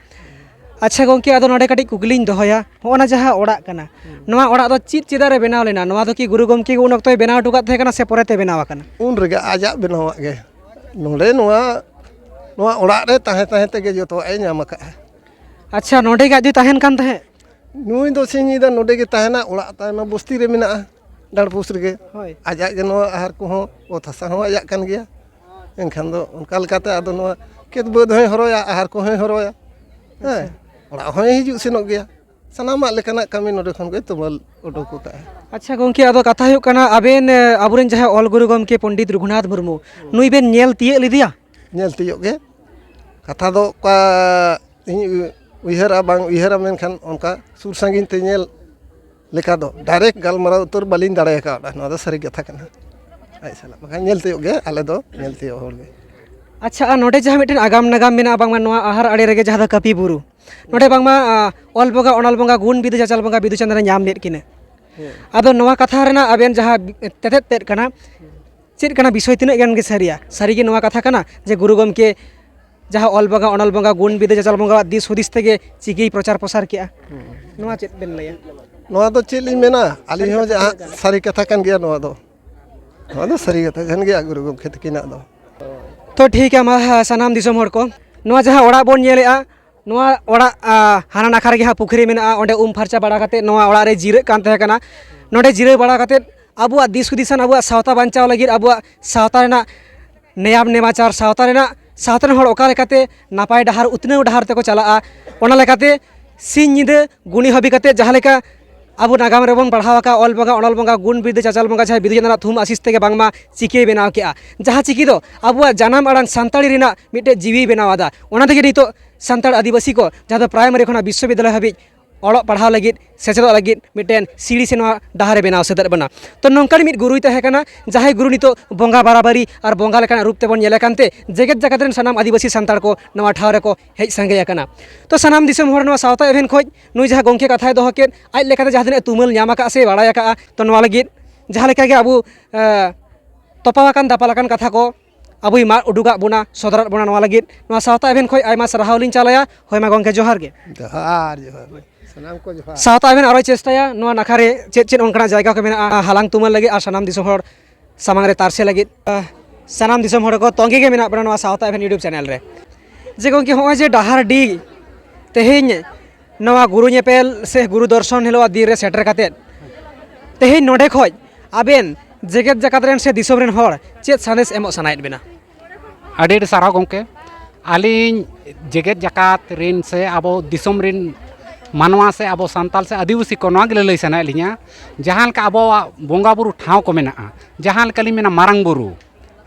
ᱟᱪᱪᱷᱟ ᱜᱚᱢᱠᱮ, ᱟᱫᱚ ᱱᱚᱰᱮ ᱠᱟᱹᱴᱤᱡ ᱠᱩᱠᱞᱤᱧ ᱫᱚᱦᱚᱭᱟ, ᱦᱚᱸᱜᱼᱚ ᱱᱟ ᱡᱟᱦᱟᱸ ᱚᱲᱟᱜ ᱠᱟᱱᱟ, ᱱᱚᱣᱟ ᱚᱲᱟᱜ ᱫᱚ ᱪᱮᱫ ᱪᱮᱫᱟᱜ ᱨᱮ ᱵᱮᱱᱟᱣ ᱞᱮᱱᱟ? ᱱᱚᱣᱟ ᱫᱚ ᱠᱤ ᱜᱩᱨᱩ ᱜᱚᱢᱠᱮ ᱜᱮ ᱩᱱ ᱚᱠᱛᱚᱭ ᱵᱮᱱᱟᱣ ᱦᱚᱴᱚ ᱠᱟᱫ ᱛᱟᱦᱮᱸ ᱠᱟᱱᱟ ᱥᱮ ᱯᱚᱨᱮᱛᱮ ᱵᱮᱱᱟᱣ ᱟᱠᱟᱱᱟ? ᱩᱱ ᱨᱮᱜᱮ ᱟᱡᱟᱜ ᱵᱮᱱᱟᱣᱟᱜ ᱜᱮ᱾ ᱱᱚᱰᱮ ᱱᱚᱣᱟ, ᱱᱚᱣᱟ ᱚᱲᱟᱜ ᱨᱮ ᱛᱟᱦᱮᱸ ᱛᱟᱦᱮᱸ ᱛᱮᱜᱮ ᱡᱚᱛᱚᱣᱟᱜ ᱮ ᱧᱟᱢ ᱟᱠᱟᱫᱼᱟ᱾ ᱟᱪᱪᱷᱟ, ᱱᱚᱰᱮ ᱜᱮ ᱟᱡ ᱫᱚᱭ ᱛᱟᱦᱮᱱ ᱠᱟᱱ ᱛᱟᱦᱮᱸᱫ? ᱱᱩᱭ ᱫᱚ ᱥᱤᱧ ᱧᱤᱫᱟᱹ ᱱᱚᱰᱮ ᱜᱮ ᱛᱟᱦᱮᱱᱟ, ᱚᱲᱟᱜ ᱛᱟᱭ ᱢᱟ ᱵᱚᱥᱛᱤ ᱨᱮ ᱢᱮᱱᱟᱜᱼᱟ, ᱰᱟᱸᱰᱯᱩᱥ ᱨᱮᱜᱮ᱾ ᱦᱳᱭ᱾ ᱟᱡᱟᱜ ᱜᱮ ᱱᱚᱣᱟ ᱟᱦᱟᱨ ᱠᱚᱦᱚᱸ, ᱚᱛ ᱦᱟᱥᱟ ᱦᱚᱸ ᱟᱡᱟᱜ ᱠᱟᱱ ᱜᱮᱭᱟ᱾ ᱮᱱᱠᱷᱟᱱ ᱫᱚ ᱚᱱᱠᱟ ᱞᱮᱠᱟᱛᱮ ᱟᱫᱚ ᱱᱚᱣᱟ ᱠᱷᱮᱛ ᱵᱟᱹᱫᱽ ᱦᱚᱸᱭ ᱦᱚᱨᱚᱭᱟ, ᱟᱦᱟᱨ ᱠᱚᱦᱚᱸᱭ ᱦᱚᱨᱚᱭᱟ, ᱦᱮᱸ, ᱟᱪᱪᱷᱟ᱾ ᱚᱲᱟᱜ ᱦᱚᱸᱭ ᱦᱤᱡᱩᱜ ᱥᱮᱱᱚᱜ ᱜᱮᱭᱟ᱾ ᱥᱟᱱᱟᱢᱟᱜ ᱞᱮᱠᱟᱱᱟᱜ ᱠᱟᱹᱢᱤ ᱱᱚᱰᱮ ᱠᱷᱚᱱ ᱜᱮ ᱛᱩᱢᱟᱹᱞ ᱩᱰᱩᱠ ᱟᱠᱟᱫᱼᱟ᱾ ᱟᱪᱪᱷᱟ ᱜᱚᱢᱠᱮ, ᱟᱫᱚ ᱠᱟᱛᱷᱟ ᱦᱩᱭᱩᱜ ᱠᱟᱱᱟ, ᱟᱵᱮᱱ, ᱮ, ᱟᱵᱚᱨᱮᱱ ᱡᱟᱦᱟᱸᱭ ᱚᱞ ᱜᱩᱨᱩ ᱜᱚᱢᱠᱮ ᱯᱚᱱᱰᱤᱛ ᱨᱚᱜᱷᱩᱱᱟᱛᱷ ᱢᱩᱨᱢᱩ, ᱱᱩᱭ ᱵᱮᱱ ᱧᱮᱞ ᱛᱤᱭᱟᱹᱜ ᱞᱮᱫᱮᱭᱟ? ᱧᱮᱞ ᱛᱤᱭᱳᱜ ᱜᱮ᱾ ᱠᱟᱛᱷᱟ ᱫᱚ ᱚᱠᱟ ᱤᱧ ᱩᱭᱦᱟᱹᱨᱟ ᱵᱟᱝ ᱩᱭᱦᱟᱹᱨᱟ, ᱢᱮᱱᱠᱷᱟᱱ ᱚᱱᱠᱟ ᱥᱩᱨ ᱥᱟᱺᱜᱤᱧ ᱛᱮ ᱧᱮᱞ ᱞᱮᱠᱟ ᱫᱚ ᱰᱟᱭᱨᱮᱠᱴ ᱜᱟᱞᱢᱟᱨᱟᱣ ᱩᱛᱟᱹᱨ ᱵᱟᱹᱞᱤᱧ ᱫᱟᱲᱮ ᱟᱠᱟᱣᱫᱟ᱾ ᱱᱚᱣᱟ ᱫᱚ ᱥᱟᱹᱨᱤ ᱠᱟᱛᱷᱟ ᱠᱟᱱᱟ᱾ ᱟᱡ ᱥᱟᱞᱟᱜ ᱵᱟᱠᱷᱟᱱ ᱧᱮᱞ ᱛᱤᱭᱳᱜ ᱜᱮ, ᱟᱞᱮ ᱫᱚ ᱧᱮᱞ ᱛᱤᱭᱳᱜ ᱦᱚᱲ ᱜᱮ᱾ ᱟᱪᱪᱷᱟ, ᱟᱨ ᱱᱚᱰᱮ ᱡᱟᱦᱟᱸ ᱢᱤᱫᱴᱮᱱ ᱟᱜᱟᱢ ᱱᱟᱜᱟᱢ ᱢᱮᱱᱟᱜᱼᱟ, ᱵᱟᱝᱢᱟ ᱱᱚᱣᱟ ᱟᱦᱟᱨ ᱟᱲᱮ ᱨᱮᱜᱮ ᱡᱟᱦᱟᱸ ᱫᱚ ᱠᱟᱹᱯᱤ ᱵᱩᱨᱩ, ᱱᱚᱰᱮ ᱵᱟᱝᱢᱟ, ᱟ, ᱚᱞ ᱵᱚᱸᱜᱟ, ᱚᱱᱚᱞ ᱵᱚᱸᱜᱟ, ᱜᱩᱱ ᱵᱤᱫᱩ ᱪᱟᱪᱟᱞ ᱵᱚᱸᱜᱟ ᱵᱤᱫᱩ ᱪᱟᱸᱫᱟᱱ ᱮ ᱧᱟᱢ ᱞᱮᱫ ᱠᱤᱱᱟᱹ᱾ ᱦᱮᱸ᱾ ᱟᱫᱚ ᱱᱚᱣᱟ ᱠᱟᱛᱷᱟ ᱨᱮᱱᱟᱜ ᱟᱵᱮᱱ ᱡᱟᱦᱟᱸ ᱛᱮᱛᱮᱫ ᱛᱮᱫ ᱠᱟᱱᱟ, ᱪᱮᱫ ᱠᱟᱱᱟ ᱵᱤᱥᱚᱭ, ᱛᱤᱱᱟᱹᱜ ᱜᱟᱱ ᱜᱮ ᱥᱟᱹᱨᱤᱭᱟ? ᱥᱟᱹᱨᱤᱜᱮ ᱱᱚᱣᱟ ᱠᱟᱛᱷᱟ ᱠᱟᱱᱟ ᱡᱮ ᱜᱩᱨᱩ ᱜᱚᱢᱠᱮ ᱡᱟᱦᱟᱸ ᱚᱞ ᱵᱚᱸᱜᱟ, ᱚᱱᱚᱞ ᱵᱚᱸᱜᱟ, ᱜᱩᱱ ᱵᱤᱫᱩ ᱪᱟᱪᱟᱞ ᱵᱚᱸᱜᱟᱣᱟᱜ ᱫᱤᱥ ᱦᱩᱫᱤᱥ ᱛᱮᱜᱮ ᱪᱤᱠᱤᱭ ᱯᱨᱚᱪᱟᱨ ᱯᱨᱚᱥᱟᱨ ᱠᱮᱜᱼᱟ? ᱦᱩᱸ᱾ ᱱᱚᱣᱟ ᱪᱮᱫ ᱵᱮᱱ ᱞᱟᱹᱭᱟ? ᱱᱚᱣᱟ ᱫᱚ ᱪᱮᱫ ᱞᱤᱧ ᱢᱮᱱᱟ, ᱟᱹᱞᱤᱧ ᱦᱚᱸ ᱡᱟᱦᱟᱸ ᱥᱟᱹᱨᱤ ᱠᱟᱛᱷᱟ ᱠᱟᱱ ᱜᱮᱭᱟ ᱱᱚᱣᱟ ᱫᱚ᱾ ᱱᱚᱣᱟ ᱫᱚ ᱥᱟᱹᱨᱤ ᱠᱟᱛᱷᱟ ᱠᱟᱱ ᱜᱮᱭᱟ ᱜᱩᱨᱩ ᱜᱚᱢᱠᱮ ᱛᱟᱹᱠᱤᱱᱟᱜ ᱫᱚ᱾ ᱛᱚ ᱴᱷᱤᱠ ᱜᱮᱭᱟ, ᱢᱟ ᱥᱟᱱᱟᱢ ᱫᱤᱥᱚᱢ ᱦᱚᱲ ᱠᱚ, ᱱᱚᱣᱟ ᱡᱟᱦᱟᱸ ᱚᱲᱟᱜ ᱵᱚᱱ ᱧᱮᱞᱮᱜᱼᱟ, ᱱᱚᱣᱟ ᱚᱲᱟᱜ, ᱟ, ᱦᱟᱱᱟ ᱱᱟᱠᱷᱟ ᱨᱮᱜᱮ ᱦᱟᱸᱜ ᱯᱩᱠᱷᱨᱤ ᱢᱮᱱᱟᱜᱼᱟ, ᱚᱸᱰᱮ ᱩᱢ ᱯᱷᱟᱨᱪᱟ ᱵᱟᱲᱟ ᱠᱟᱛᱮᱫ ᱱᱚᱣᱟ ᱚᱲᱟᱜ ᱨᱮ ᱡᱤᱨᱟᱹᱜ ᱠᱟᱱ ᱛᱟᱦᱮᱸ ᱠᱟᱱᱟ᱾ ᱱᱚᱰᱮ ᱡᱤᱨᱟᱹᱣ ᱵᱟᱲᱟ ᱠᱟᱛᱮᱫ ᱟᱵᱚᱣᱟᱜ ᱫᱤᱥ ᱦᱩᱫᱤᱥᱟᱱ, ᱟᱵᱚᱣᱟᱜ ᱥᱟᱶᱛᱟ ᱵᱟᱧᱪᱟᱣ ᱞᱟᱹᱜᱤᱫ, ᱟᱵᱚᱣᱟᱜ ᱥᱟᱶᱛᱟ ᱨᱮᱱᱟᱜ ᱱᱮᱭᱟᱢ ᱱᱮᱢᱟᱪᱟᱨ, ᱥᱟᱶᱛᱟ ᱨᱮᱱᱟᱜ, ᱥᱟᱶᱛᱟ ᱨᱮᱱ ᱦᱚᱲ ᱚᱠᱟ ᱞᱮᱠᱟᱛᱮ ᱱᱟᱯᱟᱭ ᱰᱟᱦᱟᱨ, ᱩᱛᱱᱟᱹᱣ ᱰᱟᱦᱟᱨ ᱛᱮᱠᱚ ᱪᱟᱞᱟᱜᱼᱟ, ᱚᱱᱟ ᱞᱮᱠᱟᱛᱮ ᱥᱤᱧ ᱧᱤᱫᱟᱹ ᱜᱩᱱᱤ ᱦᱟᱹᱵᱤ ᱠᱟᱛᱮ ᱡᱟᱦᱟᱸ ᱞᱮᱠᱟ ᱟᱵᱚ ᱱᱟᱜᱟᱢ ᱨᱮᱵᱚᱱ ᱯᱟᱲᱦᱟᱣ ᱟᱠᱟᱫ, ᱚᱞ ᱵᱚᱸᱜᱟ, ᱚᱱᱚᱞ ᱵᱚᱸᱜᱟ, ᱜᱩᱱ ᱵᱤᱨᱫᱟᱹ ᱪᱟᱪᱟᱞ ᱵᱚᱸᱜᱟ, ᱡᱟᱦᱟᱸᱭ ᱵᱤᱫᱩ ᱪᱟᱸᱫᱟᱱᱟᱜ ᱛᱷᱩᱢ ᱟᱥᱤᱥ ᱛᱮᱜᱮ ᱵᱟᱝᱢᱟ ᱪᱤᱠᱤᱭ ᱵᱮᱱᱟᱣ ᱠᱮᱜᱼᱟ, ᱡᱟᱦᱟᱸ ᱪᱤᱠᱤ ᱫᱚ ᱟᱵᱚᱣᱟᱜ ᱡᱟᱱᱟᱢ ᱟᱲᱟᱝ ᱥᱟᱱᱛᱟᱲᱤ ᱨᱮᱱᱟᱜ ᱢᱤᱫᱴᱮᱡ ᱡᱤᱣᱤᱭ ᱵᱮᱱᱟᱣ ᱟᱫᱟ᱾ ᱚᱱᱟ ᱛᱮᱜᱮ ᱱᱤᱛᱚᱜ ᱥᱟᱱᱛᱟᱲ ᱟᱹᱫᱤᱵᱟᱹᱥᱤ ᱠᱚ, ᱡᱟᱦᱟᱸ ᱫᱚ ᱯᱨᱟᱭᱢᱟᱨᱤ ᱠᱷᱚᱱᱟᱜ ᱵᱤᱥᱥᱚᱵᱤᱫᱽᱫᱟᱞᱚᱭ ᱦᱟᱹᱵᱤᱡ ᱚᱞᱚᱜ ᱯᱟᱲᱦᱟᱣ ᱞᱟᱹᱜᱤᱫ, ᱥᱮᱪᱮᱫᱚᱜ ᱞᱟᱹᱜᱤᱫ ᱢᱤᱫᱴᱮᱱ ᱥᱤᱲᱤ ᱥᱮ ᱱᱚᱣᱟ ᱰᱟᱦᱟᱨ ᱮ ᱵᱮᱱᱟᱣ ᱥᱮᱴᱮᱨ ᱵᱚᱱᱟ᱾ ᱛᱚ ᱱᱚᱝᱠᱟᱱ ᱢᱤᱫ ᱜᱩᱨᱩᱭ ᱛᱟᱦᱮᱸ ᱠᱟᱱᱟ, ᱡᱟᱦᱟᱸᱭ ᱜᱩᱨᱩ ᱱᱤᱛᱚᱜ ᱵᱚᱸᱜᱟ ᱵᱟᱨᱟᱵᱟᱨᱤ ᱟᱨ ᱵᱚᱸᱜᱟ ᱞᱮᱠᱟᱱᱟᱜ ᱨᱩᱯ ᱛᱮᱵᱚᱱ ᱧᱮᱞᱮ ᱠᱟᱱᱛᱮ, ᱡᱮᱜᱮᱛ ᱡᱟᱠᱟᱛ ᱨᱮᱱ ᱥᱟᱱᱟᱢ ᱟᱹᱫᱤᱵᱟᱹᱥᱤ ᱥᱟᱱᱛᱟᱲ ᱠᱚ ᱱᱚᱣᱟ ᱴᱷᱟᱶ ᱨᱮᱠᱚ ᱦᱮᱡ ᱥᱟᱸᱜᱮ ᱟᱠᱟᱱᱟ᱾ ᱛᱚ ᱥᱟᱱᱟᱢ ᱫᱤᱥᱚᱢ ᱦᱚᱲ ᱱᱚᱣᱟ ᱥᱟᱶᱛᱟ ᱮᱵᱷᱮᱱ ᱠᱷᱚᱡ ᱱᱩᱭ ᱡᱟᱦᱟᱸ ᱜᱚᱢᱠᱮ ᱠᱟᱛᱷᱟᱭ ᱫᱚᱦᱚ ᱠᱮᱫ, ᱟᱡ ᱞᱮᱠᱟᱛᱮ ᱡᱟᱦᱟᱸ ᱛᱤᱱᱟᱹᱜ ᱛᱩᱢᱟᱹᱞ ᱧᱟᱢ ᱟᱠᱟᱫ ᱥᱮ ᱵᱟᱲᱟᱭ ᱟᱠᱟᱫᱼᱟ, ᱛᱚ ᱱᱚᱣᱟ ᱞᱟᱹᱜᱤᱫ ᱡᱟᱦᱟᱸ ᱞᱮᱠᱟ ᱜᱮ ᱟᱵᱚ, ᱮ, ᱛᱚᱯᱟ ᱟᱠᱟᱱ ᱫᱟᱯᱟᱞ ᱟᱠᱟᱱ ᱠᱟᱛᱷᱟ ᱠᱚ ᱟᱵᱚᱭ ᱢᱟᱜ ᱩᱰᱩᱠᱟᱜ ᱵᱚᱱᱟ, ᱥᱚᱫᱚᱨᱟᱜ ᱵᱚᱱᱟ, ᱱᱚᱣᱟ ᱞᱟᱹᱜᱤᱫ ᱱᱚᱣᱟ ᱥᱟᱶᱛᱟ ᱮᱵᱷᱮᱱ ᱠᱷᱚᱡ ᱟᱭᱢᱟ ᱥᱟᱨᱦᱟᱣ ᱞᱤᱧ ᱪᱟᱞᱟᱭᱟ᱾ ᱦᱳᱭ ᱢᱟ ᱜᱚᱢᱠᱮ, ᱡᱚᱦᱟᱨ ᱜᱮ᱾ ᱡᱚᱦᱟᱨ, ᱡᱚᱦᱟᱨ᱾ ᱥᱟᱱᱟᱢ ᱠᱚ ᱡᱚᱦᱟᱨ᱾ ᱥᱟᱶᱛᱟ ᱮᱵᱷᱮᱱ ᱟᱨᱚᱭ ᱪᱮᱥᱴᱟᱭᱟ ᱱᱚᱣᱟ ᱱᱟᱠᱷᱟ ᱨᱮ ᱪᱮᱫ ᱪᱮᱫ ᱚᱱᱠᱟᱱᱟᱜ ᱡᱟᱭᱜᱟ ᱠᱚ ᱢᱮᱱᱟᱜᱼᱟ, ᱦᱟᱞᱟᱝ ᱛᱩᱢᱟᱹᱞ ᱞᱟᱹᱜᱤᱫ ᱟᱨ ᱥᱟᱱᱟᱢ ᱫᱤᱥᱚᱢ ᱦᱚᱲ ᱥᱟᱢᱟᱝ ᱨᱮ ᱛᱟᱨᱥᱮ ᱞᱟᱹᱜᱤᱫ᱾ ᱟᱦ, ᱥᱟᱱᱟᱢ ᱫᱤᱥᱚᱢ ᱦᱚᱲ ᱠᱚ ᱛᱚᱸᱜᱮ ᱜᱮ ᱢᱮᱱᱟᱜ ᱵᱚᱱᱟ ᱱᱚᱣᱟ ᱥᱟᱶᱛᱟ ᱮᱵᱷᱮᱱ YouTube ᱪᱮᱱᱮᱞ ᱨᱮ᱾ ᱡᱮ ᱜᱚᱢᱠᱮ, ᱦᱚᱸᱜᱼᱚᱭ ᱡᱮ ᱰᱟᱦᱟᱨᱰᱤ ᱛᱮᱦᱮᱧ ᱱᱚᱣᱟ ᱜᱩᱨᱩ ᱧᱮᱯᱮᱞ ᱥᱮ ᱜᱩᱨᱩ ᱫᱚᱨᱥᱚᱱ ᱦᱤᱞᱳᱜ ᱫᱤᱱ ᱨᱮ ᱥᱮᱴᱮᱨ ᱠᱟᱛᱮᱫ ᱛᱮᱦᱮᱧ ᱱᱚᱰᱮ ᱠᱷᱚᱡ ᱟᱵᱮᱱ ᱡᱮᱜᱮᱛ ᱡᱟᱠᱟᱛ ᱨᱮᱱ ᱥᱮ ᱫᱤᱥᱚᱢ ᱨᱮᱱ ᱦᱚᱲ ᱪᱮᱫ ᱥᱟᱸᱫᱮᱥ ᱮᱢᱚᱜ ᱥᱟᱱᱟᱭᱮᱫ ᱵᱮᱱᱟ? ᱟᱹᱰᱤ ᱟᱹᱰᱤ ᱥᱟᱨᱦᱟᱣ ᱜᱚᱢᱠᱮ᱾ ᱟᱹᱞᱤᱧ ᱡᱮᱜᱮᱛ ᱡᱟᱠᱟᱛ ᱨᱮᱱ ᱥᱮ ᱟᱵᱚ ᱫᱤᱥᱚᱢ ᱨᱮᱱ ᱢᱟᱱᱣᱟ ᱥᱮ ᱟᱵᱚ ᱥᱟᱱᱛᱟᱲ ᱥᱮ ᱟᱹᱫᱤᱵᱟᱹᱥᱤ ᱠᱚ ᱱᱚᱣᱟ ᱜᱮ ᱞᱟᱹᱞᱟᱹᱭ ᱥᱟᱱᱟᱭᱮᱫ ᱞᱤᱧᱟ, ᱡᱟᱦᱟᱸ ᱞᱮᱠᱟ ᱟᱵᱚᱣᱟᱜ ᱵᱚᱸᱜᱟ ᱵᱩᱨᱩ ᱴᱷᱟᱶ ᱠᱚ ᱢᱮᱱᱟᱜᱼᱟ, ᱡᱟᱦᱟᱸ ᱞᱮᱠᱟᱞᱤᱧ ᱢᱮᱱᱟ ᱢᱟᱨᱟᱝ ᱵᱩᱨᱩ,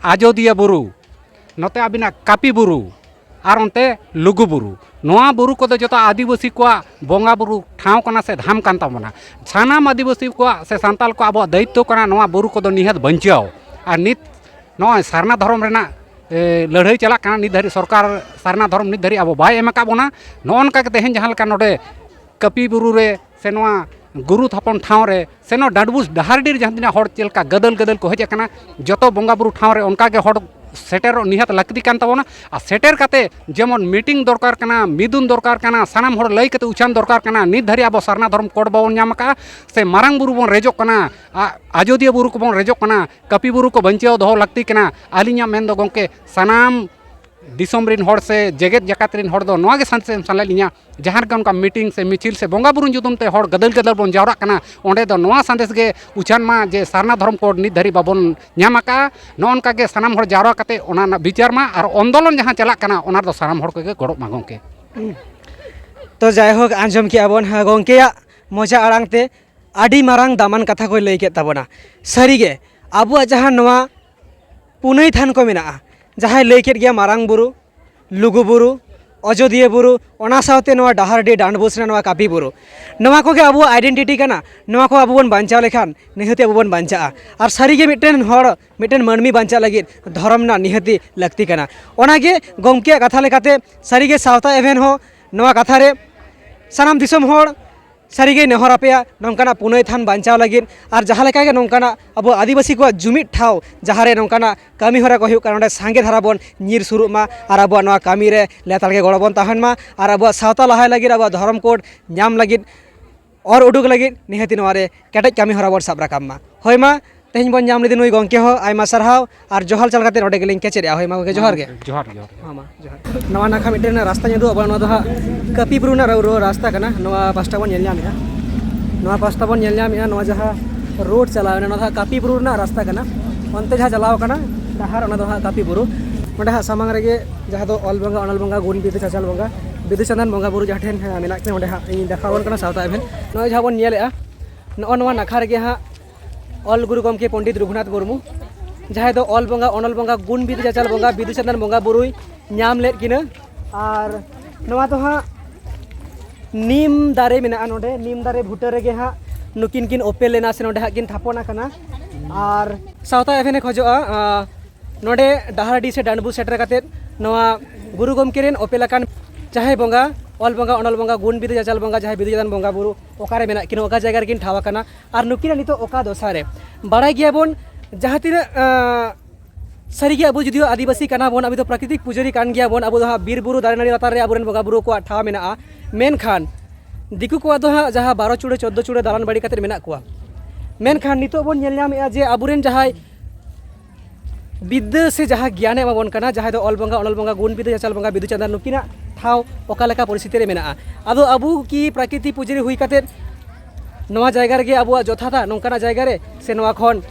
ᱟᱡᱳᱫᱤᱭᱟᱹ ᱵᱩᱨᱩ, ᱱᱚᱛᱮ ᱟᱹᱵᱤᱱᱟᱜ ᱠᱟᱹᱯᱤ ᱵᱩᱨᱩ, ᱟᱨ ᱚᱱᱛᱮ ᱞᱩᱜᱩ ᱵᱩᱨᱩ, ᱱᱚᱣᱟ ᱵᱩᱨᱩ ᱠᱚᱫᱚ ᱡᱚᱛᱚ ᱟᱹᱫᱤᱵᱟᱹᱥᱤ ᱠᱚᱣᱟᱜ ᱵᱚᱸᱜᱟ ᱵᱩᱨᱩ ᱴᱷᱟᱶ ᱠᱟᱱᱟ ᱥᱮ ᱫᱷᱟᱢ ᱠᱟᱱ ᱛᱟᱵᱚᱱᱟ᱾ ᱥᱟᱱᱟᱢ ᱟᱹᱫᱤᱵᱟᱹᱥᱤ ᱠᱚᱣᱟᱜ ᱥᱮ ᱥᱟᱱᱛᱟᱲ ᱠᱚᱣᱟᱜ ᱟᱵᱚᱣᱟᱜ ᱫᱟᱭᱤᱛᱛᱚ ᱠᱟᱱᱟ ᱱᱚᱣᱟ ᱵᱩᱨᱩ ᱠᱚᱫᱚ ᱱᱤᱦᱟᱹᱛ ᱵᱟᱧᱪᱟᱣ᱾ ᱟᱨ ᱱᱤᱛ ᱱᱚᱜᱼᱚᱭ ᱥᱟᱨᱱᱟ ᱫᱷᱚᱨᱚᱢ ᱨᱮᱱᱟᱜ ᱮ, ᱞᱟᱹᱲᱦᱟᱹᱭ ᱪᱟᱞᱟᱜ ᱠᱟᱱᱟ᱾ ᱱᱤᱛ ᱫᱷᱟᱹᱨᱤᱡ ᱥᱚᱨᱠᱟᱨ ᱥᱟᱨᱱᱟ ᱫᱷᱚᱨᱚᱢ ᱱᱤᱛ ᱫᱷᱟᱹᱨᱤᱡ ᱟᱵᱚ ᱵᱟᱭ ᱮᱢ ᱟᱠᱟᱫ ᱵᱚᱱᱟ᱾ ᱱᱚᱜᱼᱚ ᱱᱚᱝᱠᱟ ᱜᱮ ᱛᱮᱦᱮᱧ ᱡᱟᱦᱟᱸ ᱞᱮᱠᱟ ᱱᱚᱰᱮ ᱠᱟᱹᱯᱤ ᱵᱩᱨᱩ ᱨᱮ ᱥᱮ ᱱᱚᱣᱟ ᱜᱩᱨᱩ ᱛᱷᱟᱯᱚᱱ ᱴᱷᱟᱶ ᱨᱮ ᱥᱮ ᱱᱚᱣᱟ ᱰᱟᱸᱰᱵᱩᱥ ᱰᱟᱦᱟᱨᱰᱤ ᱨᱮ ᱡᱟᱦᱟᱸ ᱛᱤᱱᱟᱹᱜ ᱦᱚᱲ ᱪᱮᱫ ᱞᱮᱠᱟ ᱜᱟᱫᱮᱞ ᱜᱟᱫᱮᱞ ᱠᱚ ᱦᱮᱡ ᱟᱠᱟᱱᱟ, ᱡᱚᱛᱚ ᱵᱚᱸᱜᱟ ᱵᱩᱨᱩ ᱴᱷᱟᱶ ᱨᱮ ᱚᱱᱠᱟ ᱜᱮ ᱦᱚᱲ ᱥᱮᱴᱮᱨᱚᱜ ᱱᱤᱦᱟᱹᱛ ᱞᱟᱹᱠᱛᱤ ᱠᱟᱱ ᱛᱟᱵᱚᱱᱟ᱾ ᱟᱨ ᱥᱮᱴᱮᱨ ᱠᱟᱛᱮ ᱡᱮᱢᱚᱱ ᱢᱤᱴᱤᱝ ᱫᱚᱨᱠᱟᱨ ᱠᱟᱱᱟ, ᱢᱤᱫᱩᱱ ᱫᱚᱨᱠᱟᱨ ᱠᱟᱱᱟ, ᱥᱟᱱᱟᱢ ᱦᱚᱲ ᱞᱟᱹᱭ ᱠᱟᱛᱮ ᱩᱪᱷᱟᱱ ᱫᱚᱨᱠᱟᱨ ᱠᱟᱱᱟ᱾ ᱱᱤᱛ ᱫᱷᱟᱹᱨᱤᱡ ᱟᱵᱚ ᱥᱟᱨᱱᱟ ᱫᱷᱚᱨᱚᱢ ᱠᱳᱰ ᱵᱟᱵᱚᱱ ᱧᱟᱢ ᱟᱠᱟᱫᱼᱟ, ᱥᱮ ᱢᱟᱨᱟᱝ ᱵᱩᱨᱩ ᱵᱚᱱ ᱨᱮᱡᱚᱜ ᱠᱟᱱᱟ, ᱟ-, ᱟᱡᱳᱫᱤᱭᱟᱹ ᱵᱩᱨᱩ ᱠᱚᱵᱚᱱ ᱨᱮᱡᱚᱜ ᱠᱟᱱᱟ, ᱠᱟᱹᱯᱤ ᱵᱩᱨᱩ ᱠᱚ ᱵᱟᱧᱪᱟᱣ ᱫᱚᱦᱚ ᱞᱟᱹᱠᱛᱤ ᱠᱟᱱᱟ᱾ ᱟᱹᱞᱤᱧᱟᱜ ᱢᱮᱱ ᱫᱚ ᱜᱚᱢᱠᱮ, ᱥᱟᱱᱟᱢ ᱫᱤᱥᱚᱢ ᱨᱮᱱ ᱦᱚᱲ ᱥᱮ ᱡᱮᱜᱮᱛ ᱡᱟᱠᱟᱛ ᱨᱮᱱ ᱦᱚᱲ ᱫᱚ ᱱᱚᱣᱟ ᱜᱮ ᱥᱟᱸᱫᱮᱥ ᱮᱢ ᱥᱟᱱᱟᱭᱮᱫ ᱞᱤᱧᱟ, ᱡᱟᱦᱟᱸ ᱞᱮᱠᱟ ᱚᱱᱠᱟ ᱢᱤᱴᱤᱝ ᱥᱮ ᱢᱤᱪᱷᱤᱞ ᱥᱮ ᱵᱚᱸᱜᱟ ᱵᱩᱨᱩ ᱧᱩᱛᱩᱢ ᱛᱮ ᱦᱚᱲ ᱜᱟᱫᱮᱞ ᱜᱟᱫᱮᱞ ᱵᱚᱱ ᱡᱟᱣᱨᱟᱜ ᱠᱟᱱᱟ, ᱚᱸᱰᱮ ᱫᱚ ᱱᱚᱣᱟ ᱥᱟᱸᱫᱮᱥ ᱜᱮ ᱩᱪᱷᱟᱱ ᱢᱟ ᱡᱮ ᱥᱟᱨᱱᱟ ᱫᱷᱚᱨᱚᱢ ᱠᱳᱰ ᱱᱤᱛ ᱫᱷᱟᱹᱨᱤᱡ ᱵᱟᱵᱚᱱ ᱧᱟᱢ ᱟᱠᱟᱫᱼᱟ᱾ ᱱᱚᱜᱼᱚ ᱱᱚᱝᱠᱟ ᱜᱮ ᱥᱟᱱᱟᱢ ᱦᱚᱲ ᱡᱟᱣᱨᱟ ᱠᱟᱛᱮ ᱚᱱᱟ ᱨᱮᱱᱟᱜ ᱵᱤᱪᱟᱹᱨ ᱢᱟ ᱟᱨ ᱟᱱᱫᱳᱞᱚᱱ ᱡᱟᱦᱟᱸ ᱪᱟᱞᱟᱜ ᱠᱟᱱᱟ ᱚᱱᱟ ᱨᱮᱫᱚ ᱥᱟᱱᱟᱢ ᱦᱚᱲ ᱠᱚᱜᱮ ᱜᱚᱲᱚᱜ ᱢᱟ ᱜᱚᱢᱠᱮ᱾ ᱛᱚ ᱡᱟᱭᱦᱳᱠ, ᱟᱸᱡᱚᱢ ᱠᱮᱜᱼᱟ ᱵᱚᱱ, ᱦᱮᱸ, ᱜᱚᱢᱠᱮᱭᱟᱜ ᱢᱚᱪᱟ ᱟᱲᱟᱝ ᱛᱮ ᱟᱹᱰᱤ ᱢᱟᱨᱟᱝ ᱫᱟᱢᱟᱱ ᱠᱟᱛᱷᱟ ᱠᱚᱭ ᱞᱟᱹᱭ ᱠᱮᱫ ᱛᱟᱵᱚᱱᱟ᱾ ᱥᱟᱹᱨᱤᱜᱮ ᱟᱵᱚᱣᱟᱜ ᱡᱟᱦᱟᱸ ᱱᱚᱣᱟ ᱯᱩᱱᱟᱹᱭ ᱛᱷᱟᱱ ᱠᱚ ᱢᱮᱱᱟᱜᱼᱟ, ᱡᱟᱦᱟᱸᱭ ᱞᱟᱹᱭ ᱠᱮᱫ ᱜᱮᱭᱟ ᱢᱟᱨᱟᱝ ᱵᱩᱨᱩ, ᱞᱩᱜᱩ ᱵᱩᱨᱩ, ᱚᱡᱳᱫᱤᱭᱟᱹ ᱵᱩᱨᱩ, ᱚᱱᱟ ᱥᱟᱶᱛᱮ ᱱᱚᱣᱟ ᱰᱟᱦᱟᱨᱰᱤ ᱰᱟᱸᱰᱵᱩᱥ ᱨᱮ ᱱᱚᱣᱟ ᱠᱟᱹᱯᱤ ᱵᱩᱨᱩ, ᱱᱚᱣᱟ ᱠᱚᱜᱮ ᱟᱵᱚᱣᱟᱜ ᱟᱭᱰᱮᱱᱴᱤᱴᱤ ᱠᱟᱱᱟ᱾ ᱱᱚᱣᱟ ᱠᱚ ᱟᱵᱚ ᱵᱚᱱ ᱵᱟᱧᱪᱟᱣ ᱞᱮᱠᱷᱟᱱ ᱱᱤᱦᱟᱹᱛᱤ ᱟᱵᱚ ᱵᱚᱱ ᱵᱟᱧᱪᱟᱜᱼᱟ᱾ ᱟᱨ ᱥᱟᱹᱨᱤᱜᱮ ᱢᱤᱫᱴᱮᱱ ᱦᱚᱲ, ᱢᱤᱫᱴᱮᱱ ᱢᱟᱹᱱᱢᱤ ᱵᱟᱧᱪᱟᱜ ᱞᱟᱹᱜᱤᱫ ᱫᱷᱚᱨᱚᱢ ᱨᱮᱱᱟᱜ ᱱᱤᱦᱟᱹᱛᱤ ᱞᱟᱹᱠᱛᱤ ᱠᱟᱱᱟ᱾ ᱚᱱᱟᱜᱮ ᱜᱚᱢᱠᱮᱭᱟᱜ ᱠᱟᱛᱷᱟ ᱞᱮᱠᱟᱛᱮ ᱥᱟᱹᱨᱤᱜᱮ ᱥᱟᱶᱛᱟ ᱮᱵᱷᱮᱱ ᱦᱚᱸ ᱱᱚᱣᱟ ᱠᱟᱛᱷᱟ ᱨᱮ ᱥᱟᱱᱟᱢ ᱫᱤᱥᱚᱢ ᱦᱚᱲ ᱥᱟᱹᱨᱤᱜᱮ ᱱᱮᱦᱚᱨ ᱟᱯᱮᱭᱟ ᱱᱚᱝᱠᱟᱱᱟᱜ ᱯᱩᱱᱟᱹᱭ ᱛᱷᱟᱱ ᱵᱟᱧᱪᱟᱣ ᱞᱟᱹᱜᱤᱫ, ᱟᱨ ᱡᱟᱦᱟᱸ ᱞᱮᱠᱟ ᱜᱮ ᱱᱚᱝᱠᱟᱱᱟᱜ ᱟᱵᱚ ᱟᱹᱫᱤᱵᱟᱹᱥᱤ ᱠᱚᱣᱟᱜ ᱡᱩᱢᱤᱫ ᱴᱷᱟᱶ ᱡᱟᱦᱟᱸ ᱨᱮ ᱱᱚᱝᱠᱟᱱᱟᱜ ᱠᱟᱹᱢᱤ ᱦᱚᱨᱟ ᱠᱚ ᱦᱩᱭᱩᱜ ᱠᱟᱱᱟ, ᱚᱸᱰᱮ ᱥᱟᱸᱜᱮ ᱫᱷᱟᱨᱟ ᱵᱚᱱ ᱧᱤᱨ ᱥᱩᱨᱩᱜ ᱢᱟ ᱟᱨ ᱟᱵᱚᱣᱟᱜ ᱱᱚᱣᱟ ᱠᱟᱹᱢᱤ ᱨᱮ ᱞᱮᱛᱟᱲ ᱜᱮ ᱜᱚᱲᱚ ᱵᱚᱱ ᱛᱟᱦᱮᱱ ᱢᱟ, ᱟᱨ ᱟᱵᱚᱣᱟᱜ ᱥᱟᱶᱛᱟ ᱞᱟᱦᱟᱭ ᱞᱟᱹᱜᱤᱫ, ᱟᱵᱚᱣᱟᱜ ᱫᱷᱚᱨᱚᱢ ᱠᱳᱰ ᱧᱟᱢ ᱞᱟᱹᱜᱤᱫ, ᱚᱨ ᱩᱰᱩᱠ ᱞᱟᱹᱜᱤᱫ ᱱᱤᱦᱟᱹᱛᱤ ᱱᱚᱣᱟ ᱨᱮ ᱠᱮᱴᱮᱡ ᱠᱟᱹᱢᱤ ᱦᱚᱨᱟ ᱵᱚᱱ ᱥᱟᱵ ᱨᱟᱠᱟᱵ ᱢᱟ᱾ ᱦᱳᱭ ᱢᱟ, ᱛᱮᱦᱮᱧ ᱵᱚᱱ ᱧᱟᱢ ᱞᱮᱫᱮ ᱱᱩᱭ ᱜᱚᱢᱠᱮ ᱦᱚᱸ, ᱟᱭᱢᱟ ᱥᱟᱨᱦᱟᱣ ᱟᱨ ᱡᱚᱦᱟᱨ ᱪᱟᱞ ᱠᱟᱛᱮ ᱱᱚᱰᱮ ᱜᱮᱞᱤᱧ ᱠᱮᱪᱮᱫᱮᱜᱼᱟ᱾ ᱦᱳᱭ ᱢᱟ ᱜᱚᱢᱠᱮ, ᱡᱚᱦᱟᱨ ᱜᱮ᱾ ᱡᱚᱦᱟᱨ, ᱡᱚᱦᱟᱨ᱾ ᱦᱚᱸ ᱢᱟ, ᱡᱚᱦᱟᱨ᱾ ᱱᱚᱣᱟ ᱱᱟᱠᱷᱟ ᱢᱤᱫᱴᱮᱱ ᱨᱟᱥᱛᱟ ᱧᱮᱞ ᱩᱫᱩᱜ ᱟᱵᱚᱱᱟ, ᱱᱚᱣᱟ ᱫᱚ ᱦᱟᱸᱜ ᱠᱟᱹᱯᱤ ᱵᱩᱨᱩ ᱨᱮᱱᱟᱜ ᱨᱳ-, ᱨᱳ-, ᱨᱟᱥᱛᱟ ᱠᱟᱱᱟ᱾ ᱱᱚᱣᱟ ᱯᱟᱥᱴᱟ ᱵᱚᱱ ᱧᱮᱞ ᱧᱟᱢᱮᱜᱼᱟ, ᱱᱚᱣᱟ ᱯᱟᱥᱴᱟ ᱵᱚᱱ ᱧᱮᱞ ᱧᱟᱢᱮᱜᱼᱟ, ᱱᱚᱣᱟ ᱡᱟᱦᱟᱸ ᱨᱳᱰ ᱪᱟᱞᱟᱣ ᱮᱱᱟ, ᱱᱚᱣᱟ ᱫᱚ ᱦᱟᱸᱜ ᱠᱟᱹᱯᱤ ᱵᱩᱨᱩ ᱨᱮᱱᱟᱜ ᱨᱟᱥᱛᱟ ᱠᱟᱱᱟ᱾ ᱚᱱᱛᱮ ᱡᱟᱦᱟᱸ ᱪᱟᱞᱟᱣ ᱠᱟᱱᱟ ᱰᱟᱦᱟᱨ, ᱚᱱᱟ ᱫᱚ ᱦᱟᱸᱜ ᱠᱟᱹᱯᱤ ᱵᱩᱨᱩ᱾ ᱚᱸᱰᱮ ᱦᱟᱸᱜ ᱥᱟᱢᱟᱝ ᱨᱮᱜᱮ ᱡᱟᱦᱟᱸ ᱫᱚ ᱚᱞ ᱵᱚᱸᱜᱟ, ᱚᱱᱚᱞ ᱵᱚᱸᱜᱟ, ᱜᱩᱱ ᱵᱤᱫᱩ ᱪᱟᱪᱟᱞ ᱵᱚᱸᱜᱟ, ᱵᱤᱫᱩ ᱪᱟᱸᱫᱟᱱ ᱵᱚᱸᱜᱟ ᱵᱩᱨᱩ ᱡᱟᱦᱟᱸ ᱴᱷᱮᱱ, ᱦᱮᱸ, ᱢᱮᱱᱟᱜ ᱠᱤᱱᱟ, ᱚᱸᱰᱮ ᱦᱟᱸᱜ ᱤᱧ ᱫᱮᱠᱷᱟᱣ ᱟᱵᱚᱱ ᱠᱟᱱᱟ ᱥᱟᱶᱛᱟ ᱮᱵᱷᱮᱱ᱾ ᱱᱚᱜᱼᱚᱭ ᱡᱟᱦᱟᱸ ᱵᱚᱱ ᱧᱮᱞᱮᱜᱼᱟ, ᱱᱚᱜᱼᱚ ᱱᱚᱣᱟ ᱱᱟᱠᱷᱟ ᱨᱮᱜᱮ ᱦᱟᱸᱜ ᱚᱞ ᱜᱩᱨᱩ ᱜᱚᱢᱠᱮ ᱯᱚᱱᱰᱤᱛ ᱨᱚᱜᱷᱩᱱᱟᱛᱷ ᱢᱩᱨᱢᱩ, ᱡᱟᱦᱟᱸᱭ ᱫᱚ ᱚᱞ ᱵᱚᱸᱜᱟ, ᱚᱱᱚᱞ ᱵᱚᱸᱜᱟ, ᱜᱩᱱ ᱵᱤᱫᱩ ᱪᱟᱪᱟᱞ ᱵᱚᱸᱜᱟ, ᱵᱤᱫᱩ ᱪᱟᱸᱫᱟᱱ ᱵᱚᱸᱜᱟ ᱵᱩᱨᱩᱭ ᱧᱟᱢ ᱞᱮᱫ ᱠᱤᱱᱟᱹ᱾ ᱟᱨ ᱱᱚᱣᱟ ᱫᱚ ᱦᱟᱸᱜ ᱱᱤᱢ ᱫᱟᱨᱮ ᱢᱮᱱᱟᱜᱼᱟ ᱱᱚᱰᱮ, ᱱᱤᱢ ᱫᱟᱨᱮ ᱵᱩᱴᱟᱹ ᱨᱮᱜᱮ ᱦᱟᱸᱜ ᱱᱩᱠᱤᱱ ᱠᱤᱱ ᱚᱯᱮᱞ ᱞᱮᱱᱟ ᱥᱮ ᱱᱚᱰᱮ ᱦᱟᱸᱜ ᱠᱤᱱ ᱛᱷᱟᱯᱚᱱ ᱟᱠᱟᱱᱟ᱾ ᱟᱨ ᱥᱟᱶᱛᱟ ᱮᱵᱷᱮᱱᱮ ᱠᱷᱚᱡᱚᱜᱼᱟ, ᱟᱸ, ᱱᱚᱰᱮ ᱰᱟᱦᱟᱨᱰᱤ ᱥᱮ ᱰᱟᱸᱰᱵᱩ ᱥᱮᱴᱮᱨ ᱠᱟᱛᱮᱫ ᱱᱚᱣᱟ ᱜᱩᱨᱩ ᱜᱚᱢᱠᱮ ᱨᱮᱱ ᱚᱯᱮᱞ ᱟᱠᱟᱱ ᱡᱟᱦᱟᱸᱭ ᱵᱚᱸᱜᱟ, ᱚᱞ ᱵᱚᱸᱜᱟ, ᱚᱱᱚᱞ ᱵᱚᱸᱜᱟ, ᱜᱩᱱ ᱵᱤᱫᱩ ᱪᱟᱪᱟᱞ ᱵᱚᱸᱜᱟ, ᱡᱟᱦᱟᱸᱭ ᱵᱤᱫᱩ ᱪᱟᱸᱫᱟᱱ ᱵᱚᱸᱜᱟ ᱵᱩᱨᱩ ᱚᱠᱟᱨᱮ ᱢᱮᱱᱟᱜ ᱠᱤᱱᱟ, ᱚᱠᱟ ᱡᱟᱭᱜᱟ ᱨᱮᱠᱤᱱ ᱴᱷᱟᱶ ᱟᱠᱟᱱᱟ, ᱟᱨ ᱱᱩᱠᱤᱱᱟᱜ ᱱᱤᱛᱚᱜ ᱚᱠᱟ ᱫᱚᱥᱟ ᱨᱮ? ᱵᱟᱲᱟᱭ ᱜᱮᱭᱟᱵᱚᱱ ᱡᱟᱦᱟᱸ ᱛᱤᱱᱟᱹᱜ, ᱟᱸ, ᱥᱟᱹᱨᱤᱜᱮ ᱟᱵᱚ ᱡᱩᱫᱤ ᱟᱹᱫᱤᱵᱟᱹᱥᱤ ᱠᱟᱱᱟ ᱵᱚᱱ, ᱟᱵᱚ ᱫᱚ ᱯᱨᱟᱠᱨᱤᱛᱤᱠ ᱯᱩᱡᱟᱹᱨᱤ ᱠᱟᱱ ᱜᱮᱭᱟ ᱵᱚᱱ, ᱟᱵᱚ ᱫᱚ ᱦᱟᱸᱜ ᱵᱤᱨ ᱵᱩᱨᱩ ᱫᱟᱨᱮ ᱱᱟᱹᱲᱤ ᱞᱟᱛᱟᱨ ᱨᱮ ᱟᱵᱚᱨᱮᱱ ᱵᱚᱸᱜᱟ ᱵᱩᱨᱩ ᱠᱚᱣᱟᱜ ᱴᱷᱟᱶ ᱢᱮᱱᱟᱜᱼᱟ᱾ ᱢᱮᱱᱠᱷᱟᱱ ᱫᱤᱠᱩ ᱠᱚᱣᱟᱜ ᱫᱚ ᱦᱟᱸᱜ ᱡᱟᱦᱟᱸ ᱵᱟᱨᱚ ᱪᱩᱲᱟᱹ ᱪᱳᱫᱽᱫᱳ ᱪᱩᱲᱟᱹ ᱫᱟᱞᱟᱱ ᱵᱟᱲᱤ ᱠᱟᱛᱮᱫ ᱢᱮᱱᱟᱜ ᱠᱚᱣᱟ, ᱢᱮᱱᱠᱷᱟᱱ ᱱᱤᱛᱚᱜ ᱵᱚᱱ ᱧᱮᱞ ᱧᱟᱢᱮᱫᱼᱟ ᱡᱮ ᱟᱵᱚᱨᱮᱱ ᱡᱟᱦᱟᱸᱭ ᱵᱤᱫᱽᱫᱟᱹ ᱥᱮ ᱡᱟᱦᱟᱸ ᱜᱮᱭᱟᱱᱮ ᱮᱢᱟ ᱵᱚᱱ ᱠᱟᱱᱟ, ᱡᱟᱦᱟᱸᱭ ᱫᱚ ᱚᱞ ᱵᱚᱸᱜᱟ, ᱚᱱᱚᱞ ᱵᱚᱸᱜᱟ, ᱜᱩᱱ ᱵᱤᱫᱩ ᱪᱟᱪᱟᱞ ᱵᱚᱸᱜᱟ, ᱵᱤᱫᱩ ᱪᱟᱸᱫᱟᱱ, ᱱᱩᱠᱤᱱᱟᱜ ᱴᱷᱟᱶ ᱚᱠᱟ ᱞᱮᱠᱟ ᱯᱚᱨᱤᱥᱛᱷᱤᱛᱤ ᱨᱮ ᱢᱮᱱᱟᱜᱼᱟ? ᱟᱫᱚ ᱟᱵᱚ ᱠᱤ ᱯᱨᱟᱠᱨᱤᱛᱤ ᱯᱩᱡᱟᱹᱨᱤ ᱦᱩᱭ ᱠᱟᱛᱮᱫ ᱱᱚᱣᱟ ᱡᱟᱭᱜᱟ ᱨᱮᱜᱮ ᱟᱵᱚᱣᱟᱜ ᱡᱚᱛᱷᱟᱛᱟ ᱱᱚᱝᱠᱟᱱᱟᱜ ᱡᱟᱭᱜᱟ ᱨᱮ, ᱥᱮ ᱱᱚᱣᱟ ᱠᱷᱚᱱ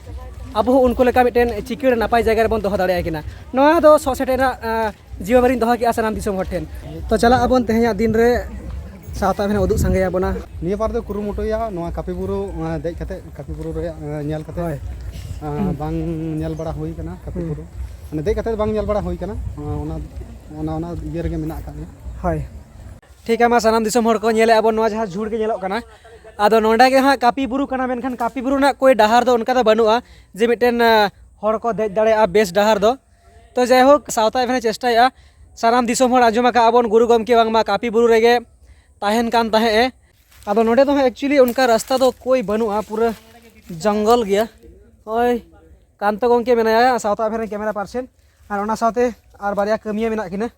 ᱟᱵᱚ ᱦᱚᱸ ᱩᱱᱠᱩ ᱞᱮᱠᱟ ᱢᱤᱫᱴᱮᱱ ᱪᱤᱠᱟᱹᱲ ᱱᱟᱯᱟᱭ ᱡᱟᱭᱜᱟ ᱨᱮᱵᱚᱱ ᱫᱚᱦᱚ ᱫᱟᱲᱮᱭᱟᱭ ᱠᱟᱱᱟ? ᱱᱚᱣᱟ ᱫᱚ ᱥᱚᱜ ᱥᱮᱴᱮᱨ ᱨᱮᱱᱟᱜ, ᱟᱸ, ᱡᱤᱢᱟᱹ ᱵᱟᱨᱤᱧ ᱫᱚᱦᱚ ᱠᱮᱜᱼᱟ ᱥᱟᱱᱟᱢ ᱫᱤᱥᱚᱢ ᱦᱚᱲ ᱴᱷᱮᱱ᱾ ᱛᱚ ᱪᱟᱞᱟᱜ ᱟᱵᱚᱱ ᱛᱮᱦᱮᱧᱟᱜ ᱫᱤᱱ ᱨᱮ ᱥᱟᱶᱛᱟ ᱮᱵᱷᱮᱱ ᱩᱫᱩᱜ ᱥᱟᱸᱜᱮᱭᱟ ᱵᱚᱱᱟ᱾ ᱱᱤᱭᱟᱹ ᱵᱟᱨ ᱫᱚ ᱠᱩᱨᱩᱢᱩᱴᱩᱭᱟ ᱱᱚᱣᱟ ᱠᱟᱹᱯᱤ ᱵᱩᱨᱩ, ᱟᱸ, ᱫᱮᱡ ᱠᱟᱛᱮ, ᱠᱟᱹᱯᱤ ᱵᱩᱨᱩ ᱨᱮᱭᱟᱜ, ᱟᱸ, ᱧᱮᱞ ᱠᱟᱛᱮ᱾ ᱦᱳᱭ᱾ ᱟᱸ, ᱵᱟᱝ ᱧᱮᱞ ᱵᱟᱲᱟ ᱦᱩᱭ ᱠᱟᱱᱟ ᱠᱟᱹᱯᱤ ᱦᱩᱸ᱾ ᱵᱩᱨᱩ, ᱢᱟᱱᱮ ᱫᱮᱡ ᱠᱟᱛᱮ ᱵᱟᱝ ᱧᱮᱞ ᱵᱟᱲᱟ ᱦᱩᱭ ᱠᱟᱱᱟ᱾ ᱟᱸ, ᱚᱱᱟ, ᱚᱱᱟ, ᱚᱱᱟ ᱤᱭᱟᱹ ᱨᱮᱜᱮ ᱢᱮᱱᱟᱜ ᱟᱠᱟᱫ ᱞᱮᱭᱟ᱾ ᱦᱳᱭ᱾ ᱴᱷᱤᱠ ᱜᱮᱭᱟ, ᱢᱟ ᱥᱟᱱᱟᱢ ᱫᱤᱥᱚᱢ ᱦᱚᱲ ᱠᱚ ᱧᱮᱞᱮᱫᱼᱟ ᱵᱚᱱ, ᱱᱚᱣᱟ ᱡᱟᱦᱟᱸ ᱡᱷᱩᱲ ᱜᱮ ᱧᱮᱞᱚᱜ ᱠᱟᱱᱟ, ᱟᱫᱚ ᱱᱚᱸᱰᱮ ᱜᱮ ᱦᱟᱸᱜ ᱠᱟᱹᱯᱤ ᱵᱩᱨᱩ ᱠᱟᱱᱟ, ᱢᱮᱱᱠᱷᱟᱱ ᱠᱟᱹᱯᱤ ᱵᱩᱨᱩ ᱨᱮᱱᱟᱜ ᱠᱳᱭ ᱰᱟᱦᱟᱨ ᱫᱚ ᱚᱱᱠᱟ ᱫᱚ ᱵᱟᱹᱱᱩᱜᱼᱟ ᱡᱮ ᱢᱤᱫᱴᱮᱱ, ᱟᱸ, ᱦᱚᱲ ᱠᱚ ᱫᱮᱡ ᱫᱟᱲᱮᱭᱟᱜᱼᱟ ᱵᱮᱥ ᱰᱟᱦᱟᱨ ᱫᱚ᱾ ᱛᱚ ᱡᱟᱭᱦᱳᱠ, ᱥᱟᱶᱛᱟ ᱮᱵᱷᱮᱱᱮ ᱪᱮᱥᱴᱟᱭᱮᱫᱼᱟ᱾ ᱥᱟᱱᱟᱢ ᱫᱤᱥᱚᱢ ᱦᱚᱲ ᱟᱸᱡᱚᱢ ᱟᱠᱟᱫᱼᱟ ᱵᱚᱱ ᱜᱩᱨᱩ ᱜᱚᱢᱠᱮ ᱵᱟᱝᱢᱟ ᱠᱟᱹᱯᱤ ᱵᱩᱨᱩ ᱨᱮᱜᱮ ᱛᱟᱦᱮᱱ ᱠᱟᱱ ᱛᱟᱦᱮᱸᱫ ᱮ᱾ ᱟᱫᱚ ᱱᱚᱸᱰᱮ ᱫᱚ ᱦᱟᱸᱜ actually ᱚᱱᱠᱟ ᱨᱟᱥᱛᱟ ᱫᱚ ᱠᱳᱭ ᱵᱟᱹᱱᱩᱜᱼᱟ, ᱯᱩᱨᱟᱹ ᱡᱚᱝᱜᱚᱞ ᱜᱮᱭᱟ᱾ ᱱᱚᱜᱼᱚᱭ ᱠᱟᱱᱛᱚ ᱜᱚᱢᱠᱮ ᱢᱮᱱᱟᱭᱟ ᱥᱟᱶᱛᱟ ᱮᱵᱷᱮᱱ ᱨᱮᱱ ᱠᱮᱢᱮᱨᱟ ᱯᱟᱨᱥᱮᱱ, ᱟᱨ ᱚᱱᱟ ᱥᱟᱶᱛᱮ ᱟᱨ ᱵᱟᱨᱭᱟ ᱠᱟᱹᱢᱤᱭᱟᱹ ᱢᱮᱱᱟᱜ ᱠᱤᱱᱟᱹ᱾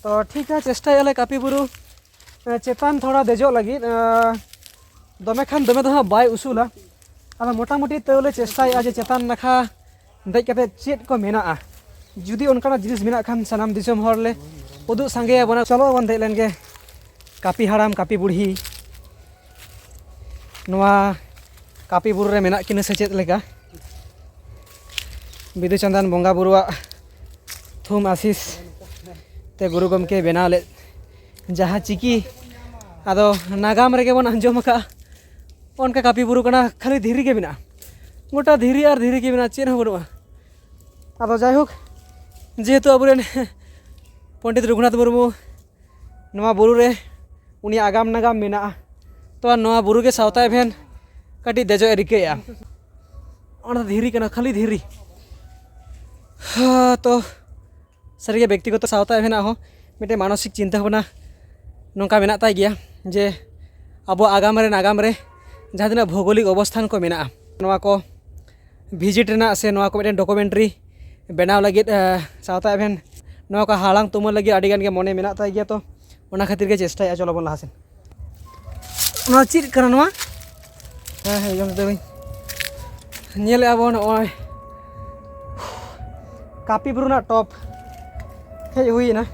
ᱛᱚ ᱴᱷᱤᱠ ᱜᱮᱭᱟ, ᱪᱮᱥᱴᱟᱭᱟᱞᱮ ᱠᱟᱹᱯᱤ ᱵᱩᱨᱩ, ᱮ, ᱪᱮᱛᱟᱱ ᱛᱷᱚᱲᱟ ᱫᱮᱡᱚᱜ ᱞᱟᱹᱜᱤᱫ᱾ ᱮ, ᱫᱚᱢᱮ ᱠᱷᱟᱱ ᱫᱚᱢᱮ ᱫᱚ ᱦᱟᱸᱜ ᱵᱟᱭ ᱩᱥᱩᱞᱟ, ᱟᱫᱚ ᱢᱚᱴᱟᱢᱩᱴᱤ ᱛᱟᱹᱣ ᱞᱮ ᱪᱮᱥᱴᱟᱭᱮᱫᱼᱟ ᱡᱮ ᱪᱮᱛᱟᱱ ᱱᱟᱠᱷᱟ ᱫᱮᱡ ᱠᱟᱛᱮ ᱪᱮᱫ ᱠᱚ ᱢᱮᱱᱟᱜᱼᱟ, ᱡᱩᱫᱤ ᱚᱱᱠᱟᱱᱟᱜ ᱡᱤᱱᱤᱥ ᱢᱮᱱᱟᱜ ᱠᱷᱟᱱ ᱥᱟᱱᱟᱢ ᱫᱤᱥᱚᱢ ᱦᱚᱲ ᱞᱮ ᱩᱫᱩᱜ ᱥᱟᱸᱜᱮᱭᱟ ᱵᱚᱱᱟ᱾ ᱪᱚᱞᱚ ᱵᱚᱱ ᱫᱮᱡ ᱞᱮᱱ ᱜᱮ ᱠᱟᱹᱯᱤ ᱦᱟᱲᱟᱢ ᱠᱟᱹᱯᱤ ᱵᱩᱲᱦᱤ ᱱᱚᱣᱟ ᱠᱟᱹᱯᱤ ᱵᱩᱨᱩ ᱨᱮ ᱢᱮᱱᱟᱜ ᱠᱤᱱᱟ ᱥᱮ ᱪᱮᱫ ᱞᱮᱠᱟ? ᱵᱤᱫᱩ ᱪᱟᱸᱫᱟᱱ ᱵᱚᱸᱜᱟ ᱵᱩᱨᱩᱣᱟᱜ ᱛᱷᱩᱢ ᱟᱥᱤᱥ ᱛᱮ ᱜᱩᱨᱩ ᱜᱚᱢᱠᱮ ᱵᱮᱱᱟᱣ ᱞᱮᱫ ᱡᱟᱦᱟᱸ ᱪᱤᱠᱤ, ᱟᱫᱚ ᱱᱟᱜᱟᱢ ᱨᱮᱜᱮ ᱵᱚᱱ ᱟᱸᱡᱚᱢ ᱟᱠᱟᱫᱼᱟ, ᱚᱱᱠᱟ ᱠᱟᱹᱯᱤ ᱵᱩᱨᱩ ᱠᱟᱱᱟ, ᱠᱷᱟᱹᱞᱤ ᱫᱷᱤᱨᱤ ᱜᱮ ᱢᱮᱱᱟᱜᱼᱟ, ᱜᱚᱴᱟ ᱫᱷᱤᱨᱤ ᱟᱨ ᱫᱷᱤᱨᱤ ᱜᱮ ᱢᱮᱱᱟᱜᱼᱟ, ᱪᱮᱫ ᱦᱚᱸ ᱵᱟᱹᱱᱩᱜᱼᱟ᱾ ᱟᱫᱚ ᱡᱟᱭᱦᱳᱠ, ᱡᱮᱦᱮᱛᱩ ᱟᱵᱚᱨᱮᱱ ᱯᱚᱱᱰᱤᱛ ᱨᱚᱜᱷᱩᱱᱟᱛᱷ ᱢᱩᱨᱢᱩ ᱱᱚᱣᱟ ᱵᱩᱨᱩ ᱨᱮ ᱩᱱᱤᱭᱟᱜ ᱟᱜᱟᱢ ᱱᱟᱜᱟᱢ ᱢᱮᱱᱟᱜᱼᱟ᱾ ᱛᱚ ᱱᱚᱣᱟ ᱵᱩᱨᱩ ᱜᱮ ᱥᱟᱶᱛᱟ ᱮᱵᱷᱮᱱ ᱠᱟᱹᱴᱤᱡ ᱫᱮᱡᱚᱜ ᱮ ᱨᱤᱠᱟᱹᱭᱮᱫᱼᱟ᱾ ᱚᱱᱟ ᱫᱚ ᱫᱷᱤᱨᱤ ᱠᱟᱱᱟ, ᱠᱷᱟᱹᱞᱤ ᱫᱷᱤᱨᱤ᱾ ᱦᱟ, ᱛᱚ ᱥᱟᱹᱨᱤᱜᱮ ᱵᱮᱠᱛᱤᱜᱚᱛᱚ ᱥᱟᱶᱛᱟ ᱮᱵᱷᱮᱱᱟᱜ ᱦᱚᱸ ᱢᱤᱫᱴᱮᱱ ᱢᱟᱱᱚᱥᱤᱠ ᱪᱤᱱᱛᱟᱹ ᱵᱷᱟᱵᱽᱱᱟ ᱱᱚᱝᱠᱟ ᱢᱮᱱᱟᱜ ᱛᱟᱭ ᱜᱮᱭᱟ ᱡᱮ ᱟᱵᱚ ᱟᱜᱟᱢ ᱨᱮ ᱱᱟᱜᱟᱢ ᱨᱮ ᱡᱟᱦᱟᱸ ᱛᱤᱱᱟᱹᱜ ᱵᱷᱳᱜᱳᱞᱤᱠ ᱚᱵᱚᱥᱛᱷᱟᱱ ᱠᱚ ᱢᱮᱱᱟᱜᱼᱟ, ᱱᱚᱣᱟ ᱠᱚ ᱵᱷᱤᱡᱤᱴ ᱨᱮᱱᱟᱜ ᱥᱮ ᱱᱚᱣᱟ ᱠᱚ ᱢᱤᱫᱴᱮᱱ ᱰᱚᱠᱩᱢᱮᱱᱴᱟᱨᱤ ᱵᱮᱱᱟᱣ ᱞᱟᱹᱜᱤᱫ, ᱮ, ᱥᱟᱶᱛᱟ ᱮᱵᱷᱮᱱ ᱱᱚᱣᱟ ᱠᱚ ᱦᱟᱞᱟᱝ ᱛᱩᱢᱟᱹᱞ ᱞᱟᱹᱜᱤᱫ ᱟᱹᱰᱤ ᱜᱟᱱ ᱜᱮ ᱢᱚᱱᱮ ᱢᱮᱱᱟᱜ ᱛᱟᱭ ᱜᱮᱭᱟ᱾ ᱛᱚ ᱚᱱᱟ ᱠᱷᱟᱹᱛᱤᱨ ᱜᱮ ᱪᱮᱥᱴᱟᱭᱮᱫᱼᱟ᱾ ᱪᱚᱞᱚ ᱵᱚᱱ ᱞᱟᱦᱟ ᱥᱮᱱ᱾ ᱱᱚᱣᱟ ᱪᱮᱫ ᱠᱟᱱᱟ ᱱᱚᱣᱟ? ᱦᱮᱸ, ᱦᱮᱸ, ᱡᱚᱢ ᱫᱟᱹᱧ᱾ ᱧᱮᱞᱮᱫᱼᱟ ᱵᱚᱱ ᱱᱚᱜᱼᱚᱭ ᱠᱟᱹᱯᱤ ᱵᱩᱨᱩ ᱨᱮᱱᱟᱜ ᱴᱚᱯ ᱦᱮᱡ ᱦᱩᱭᱮᱱᱟ᱾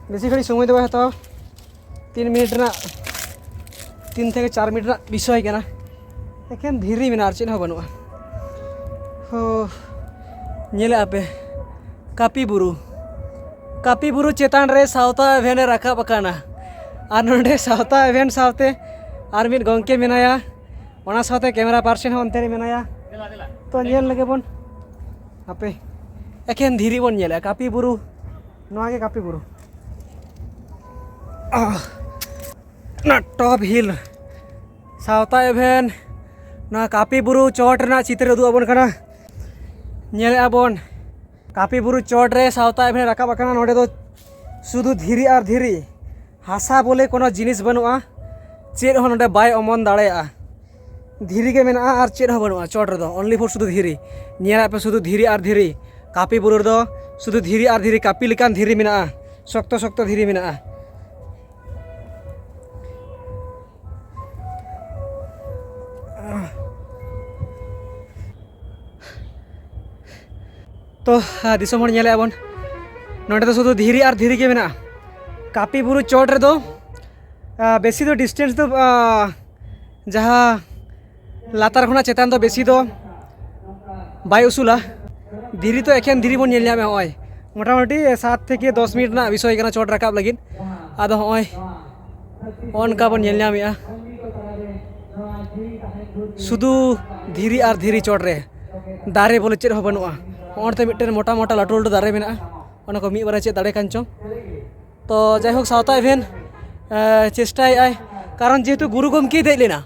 ᱵᱮᱥᱤ ᱜᱷᱟᱹᱲᱤᱡ ᱥᱚᱢᱚᱭ ᱫᱚ ᱵᱟᱭ ᱦᱟᱛᱟᱣᱟ, ᱛᱤᱱ ᱢᱤᱱᱤᱴ ᱨᱮᱱᱟᱜ, ᱛᱤᱱ ᱛᱷᱮᱠᱮ ᱪᱟᱨ ᱢᱤᱱᱤᱴ ᱨᱮᱱᱟᱜ ᱵᱤᱥᱚᱭ ᱠᱟᱱᱟ᱾ ᱮᱠᱷᱮᱱ ᱫᱷᱤᱨᱤ ᱢᱮᱱᱟᱜᱼᱟ, ᱟᱨ ᱪᱮᱫ ᱦᱚᱸ ᱵᱟᱹᱱᱩᱜᱼᱟ᱾ ᱦᱳ, ᱧᱮᱞᱮᱫᱼᱟ ᱯᱮ ᱠᱟᱹᱯᱤ ᱵᱩᱨᱩ, ᱠᱟᱹᱯᱤ ᱵᱩᱨᱩ ᱪᱮᱛᱟᱱ ᱨᱮ ᱥᱟᱶᱛᱟ ᱮᱵᱷᱮᱱ ᱮ ᱨᱟᱠᱟᱵ ᱟᱠᱟᱱᱟ᱾ ᱟᱨ ᱱᱚᱰᱮ ᱥᱟᱶᱛᱟ ᱮᱵᱷᱮᱱ ᱥᱟᱶᱛᱮ ᱟᱨ ᱢᱤᱫ ᱜᱚᱢᱠᱮ ᱢᱮᱱᱟᱭᱟ, ᱚᱱᱟ ᱥᱟᱶᱛᱮ ᱠᱮᱢᱮᱨᱟ ᱯᱟᱨᱥᱚᱱ ᱦᱚᱸ ᱚᱱᱛᱮ ᱨᱮ ᱢᱮᱱᱟᱭᱟ᱾ ᱛᱚ ᱧᱮᱞ ᱞᱮᱜᱮ ᱵᱚᱱ ᱦᱟᱯᱮ, ᱮᱠᱷᱮᱱ ᱫᱷᱤᱨᱤ ᱵᱚᱱ ᱧᱮᱞᱮᱫᱼᱟ, ᱠᱟᱹᱯᱤ ᱵᱩᱨᱩ, ᱱᱚᱣᱟ ᱜᱮ ᱠᱟᱹᱯᱤ ᱵᱩᱨᱩ᱾ ᱟᱦ, ᱚᱱᱟ ᱴᱚᱯ ᱦᱤᱞ ᱥᱟᱶᱛᱟ ᱮᱵᱷᱮᱱ ᱱᱚᱣᱟ ᱠᱟᱹᱯᱤ ᱵᱩᱨᱩ ᱪᱚᱴ ᱨᱮᱱᱟᱜ ᱪᱤᱛᱟᱹᱨ ᱩᱫᱩᱜ ᱟᱵᱚᱱ ᱠᱟᱱᱟ᱾ ᱧᱮᱞᱮᱫᱼᱟ ᱵᱚᱱ ᱠᱟᱹᱯᱤ ᱵᱩᱨᱩ ᱪᱚᱴ ᱨᱮ ᱥᱟᱶᱛᱟ ᱮᱵᱷᱮᱱ ᱨᱟᱠᱟᱵ ᱟᱠᱟᱱᱟ᱾ ᱱᱚᱰᱮ ᱫᱚ ᱥᱩᱫᱷᱩ ᱫᱷᱤᱨᱤ ᱟᱨ ᱫᱷᱤᱨᱤ, ᱦᱟᱥᱟ ᱵᱚᱞᱮ ᱠᱳᱱᱳ ᱡᱤᱱᱤᱥ ᱵᱟᱹᱱᱩᱜᱼᱟ, ᱪᱮᱫ ᱦᱚᱸ ᱱᱚᱰᱮ ᱵᱟᱭ ᱚᱢᱚᱱ ᱫᱟᱲᱮᱭᱟᱜᱼᱟ᱾ ᱫᱷᱤᱨᱤ ᱜᱮ ᱢᱮᱱᱟᱜᱼᱟ ᱟᱨ ᱪᱮᱫ ᱦᱚᱸ ᱵᱟᱹᱱᱩᱜᱼᱟ ᱪᱚᱴ ᱨᱮᱫᱚ, only for ᱥᱩᱫᱷᱩ ᱫᱷᱤᱨᱤ᱾ ᱧᱮᱞᱮᱫ ᱯᱮ ᱥᱩᱫᱷᱩ ᱫᱷᱤᱨᱤ ᱟᱨ ᱫᱷᱤᱨᱤ᱾ ᱠᱟᱹᱯᱤ ᱵᱩᱨᱩ ᱨᱮᱫᱚ ᱥᱩᱫᱷᱩ ᱫᱷᱤᱨᱤ ᱟᱨ ᱫᱷᱤᱨᱤ, ᱠᱟᱹᱯᱤ ᱞᱮᱠᱟᱱ ᱫᱷᱤᱨᱤ ᱢᱮᱱᱟᱜᱼᱟ, ᱥᱚᱠᱛᱚ ᱥᱚᱠᱛᱚ ᱫᱷᱤᱨᱤ ᱢᱮᱱᱟᱜᱼᱟ᱾ ᱛᱚ, ᱟᱨ ᱫᱤᱥᱚᱢ ᱦᱚᱲ, ᱧᱮᱞᱮᱫᱼᱟ ᱵᱚᱱ, ᱱᱚᱸᱰᱮ ᱫᱚ ᱥᱩᱫᱷᱩ ᱫᱷᱤᱨᱤ ᱟᱨ ᱫᱷᱤᱨᱤ ᱜᱮ ᱢᱮᱱᱟᱜᱼᱟ᱾ ᱠᱟᱹᱯᱤ ᱵᱩᱨᱩ ᱪᱚᱴ ᱨᱮᱫᱚ, ᱟᱨ ᱵᱮᱥᱤ ᱫᱚ ᱰᱤᱥᱴᱮᱱᱥ ᱫᱚ, ᱟᱨ ᱡᱟᱦᱟᱸ ᱞᱟᱛᱟᱨ ᱠᱷᱚᱱᱟᱜ ᱪᱮᱛᱟᱱ ᱫᱚ ᱵᱮᱥᱤ ᱫᱚ ᱵᱟᱭ ᱩᱥᱩᱞᱟ᱾ ᱫᱷᱤᱨᱤ ᱛᱚ ᱮᱠᱷᱮᱱ ᱫᱷᱤᱨᱤ ᱵᱚᱱ ᱧᱮᱞ ᱧᱟᱢᱮᱫᱼᱟ᱾ ᱱᱚᱜᱼᱚᱭ ᱢᱚᱴᱟᱢᱩᱴᱤ ᱥᱟᱛ ᱛᱷᱮᱠᱮ ᱫᱚᱥ ᱢᱤᱱᱤᱴ ᱨᱮᱱᱟᱜ ᱵᱤᱥᱚᱭ ᱠᱟᱱᱟ ᱪᱚᱴ ᱨᱟᱠᱟᱵ ᱞᱟᱹᱜᱤᱫ᱾ ᱟᱫᱚ ᱱᱚᱜᱼᱚᱭ ᱱᱚᱜᱼᱚ ᱱᱚᱝᱠᱟ ᱵᱚᱱ ᱧᱮᱞ ᱧᱟᱢᱮᱫᱼᱟ, ᱥᱩᱫᱷᱩ ᱫᱷᱤᱨᱤ ᱟᱨ ᱫᱷᱤᱨᱤ ᱪᱚᱴ ᱨᱮ, ᱫᱟᱨᱮ ᱵᱚᱞᱮ ᱪᱮᱫ ᱦᱚᱸ ᱵᱟᱹᱱᱩᱜᱼᱟ᱾ ᱱᱚᱜᱼᱚ ᱱᱚᱛᱮ ᱢᱤᱫᱴᱮᱱ ᱢᱚᱴᱟ ᱢᱚᱴᱟ ᱞᱟᱹᱴᱩ ᱞᱟᱹᱴᱩ ᱫᱟᱨᱮ ᱢᱮᱱᱟᱜᱼᱟ, ᱚᱱᱟ ᱠᱚ ᱢᱤᱫ ᱵᱟᱨᱭᱟ ᱪᱮᱫ ᱫᱟᱨᱮ ᱠᱟᱱ ᱪᱚᱝ᱾ ᱛᱚ ᱡᱟᱭᱦᱳᱠ, ᱥᱟᱶᱛᱟ ᱮᱵᱷᱮᱱ, ᱮ, ᱪᱮᱥᱴᱟᱭᱮᱫᱼᱟᱭ, ᱠᱟᱨᱚᱱ ᱡᱮᱦᱮᱛᱩ ᱜᱩᱨᱩ ᱜᱚᱢᱠᱮᱭ ᱫᱮᱡ ᱞᱮᱱᱟ,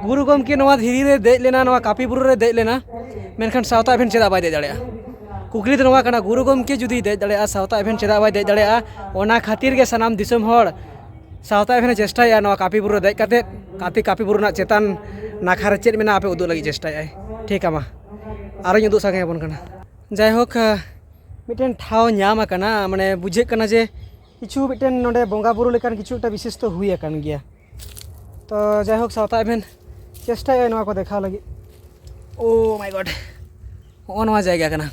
ᱜᱩᱨᱩ ᱜᱚᱢᱠᱮ ᱱᱚᱣᱟ ᱫᱷᱤᱨᱤ ᱨᱮ ᱫᱮᱡ ᱞᱮᱱᱟ, ᱱᱚᱣᱟ ᱠᱟᱹᱯᱤ ᱵᱩᱨᱩ ᱨᱮ ᱫᱮᱡ ᱞᱮᱱᱟ, ᱢᱮᱱᱠᱷᱟᱱ ᱥᱟᱶᱛᱟ ᱮᱵᱷᱮᱱ ᱪᱮᱫᱟᱜ ᱵᱟᱭ ᱫᱮᱡ ᱫᱟᱲᱮᱭᱟᱜᱼᱟ? ᱠᱩᱠᱞᱤ ᱫᱚ ᱱᱚᱣᱟ ᱠᱟᱱᱟ, ᱜᱩᱨᱩ ᱜᱚᱢᱠᱮ ᱡᱩᱫᱤᱭ ᱫᱮᱡ ᱫᱟᱲᱮᱭᱟᱜᱼᱟ, ᱥᱟᱶᱛᱟ ᱮᱵᱷᱮᱱ ᱪᱮᱫᱟᱜ ᱵᱟᱭ ᱫᱮᱡ ᱫᱟᱲᱮᱭᱟᱜᱼᱟ? ᱚᱱᱟ ᱠᱷᱟᱹᱛᱤᱨ ᱜᱮ ᱥᱟᱱᱟᱢ ᱫᱤᱥᱚᱢ ᱦᱚᱲ ᱥᱟᱶᱛᱟ ᱮᱵᱷᱮᱱᱮ ᱪᱮᱥᱴᱟᱭᱮᱫᱼᱟ, ᱱᱚᱣᱟ ᱠᱟᱹᱯᱤ ᱵᱩᱨᱩ ᱨᱮ ᱫᱮᱡ ᱠᱟᱛᱮᱫ ᱠᱟᱹᱯᱤ, ᱠᱟᱹᱯᱤ ᱵᱩᱨᱩ ᱨᱮᱱᱟᱜ ᱪᱮᱛᱟᱱ ᱱᱟᱠᱷᱟ ᱨᱮ ᱪᱮᱫ ᱢᱮᱱᱟᱜᱼᱟ ᱟᱯᱮ ᱩᱫᱩᱜ ᱞᱟᱹᱜᱤᱫ ᱪᱮᱥᱴᱟᱭᱮᱫᱼᱟᱭ᱾ ᱴᱷᱤᱠ ᱟᱢᱟ, ᱟᱨᱚᱧ ᱩᱫᱩᱜ ᱥᱟᱸᱜᱮ ᱟᱵᱚᱱ ᱠᱟᱱᱟ᱾ ᱡᱟᱭᱦᱳᱠ, ᱢᱤᱫᱴᱮᱱ ᱴᱷᱟᱶ ᱧᱟᱢ ᱟᱠᱟᱱᱟ, ᱢᱟᱱᱮ ᱵᱩᱡᱷᱟᱹᱜ ᱠᱟᱱᱟ ᱡᱮ ᱠᱤᱪᱷᱩ ᱢᱤᱫᱴᱮᱱ ᱱᱚᱰᱮ ᱵᱚᱸᱜᱟ ᱵᱩᱨᱩ ᱞᱮᱠᱟᱱ ᱠᱤᱪᱷᱩ ᱮᱠᱴᱟ ᱵᱤᱥᱮᱥ ᱛᱚ ᱦᱩᱭ ᱟᱠᱟᱱ ᱜᱮᱭᱟ᱾ ᱛᱚ ᱡᱟᱭᱦᱳᱠ, ᱥᱟᱶᱛᱟ ᱮᱵᱷᱮᱱ ᱪᱮᱥᱴᱟᱭᱟ ᱱᱚᱣᱟ ᱠᱚ ᱫᱮᱠᱷᱟᱣ ᱞᱟᱹᱜᱤᱫ᱾ ᱳ ᱢᱟᱭ ᱜᱚᱰ, ᱦᱚᱸᱜᱼᱚ ᱱᱚᱣᱟ ᱡᱟᱭᱜᱟ ᱠᱟᱱᱟ,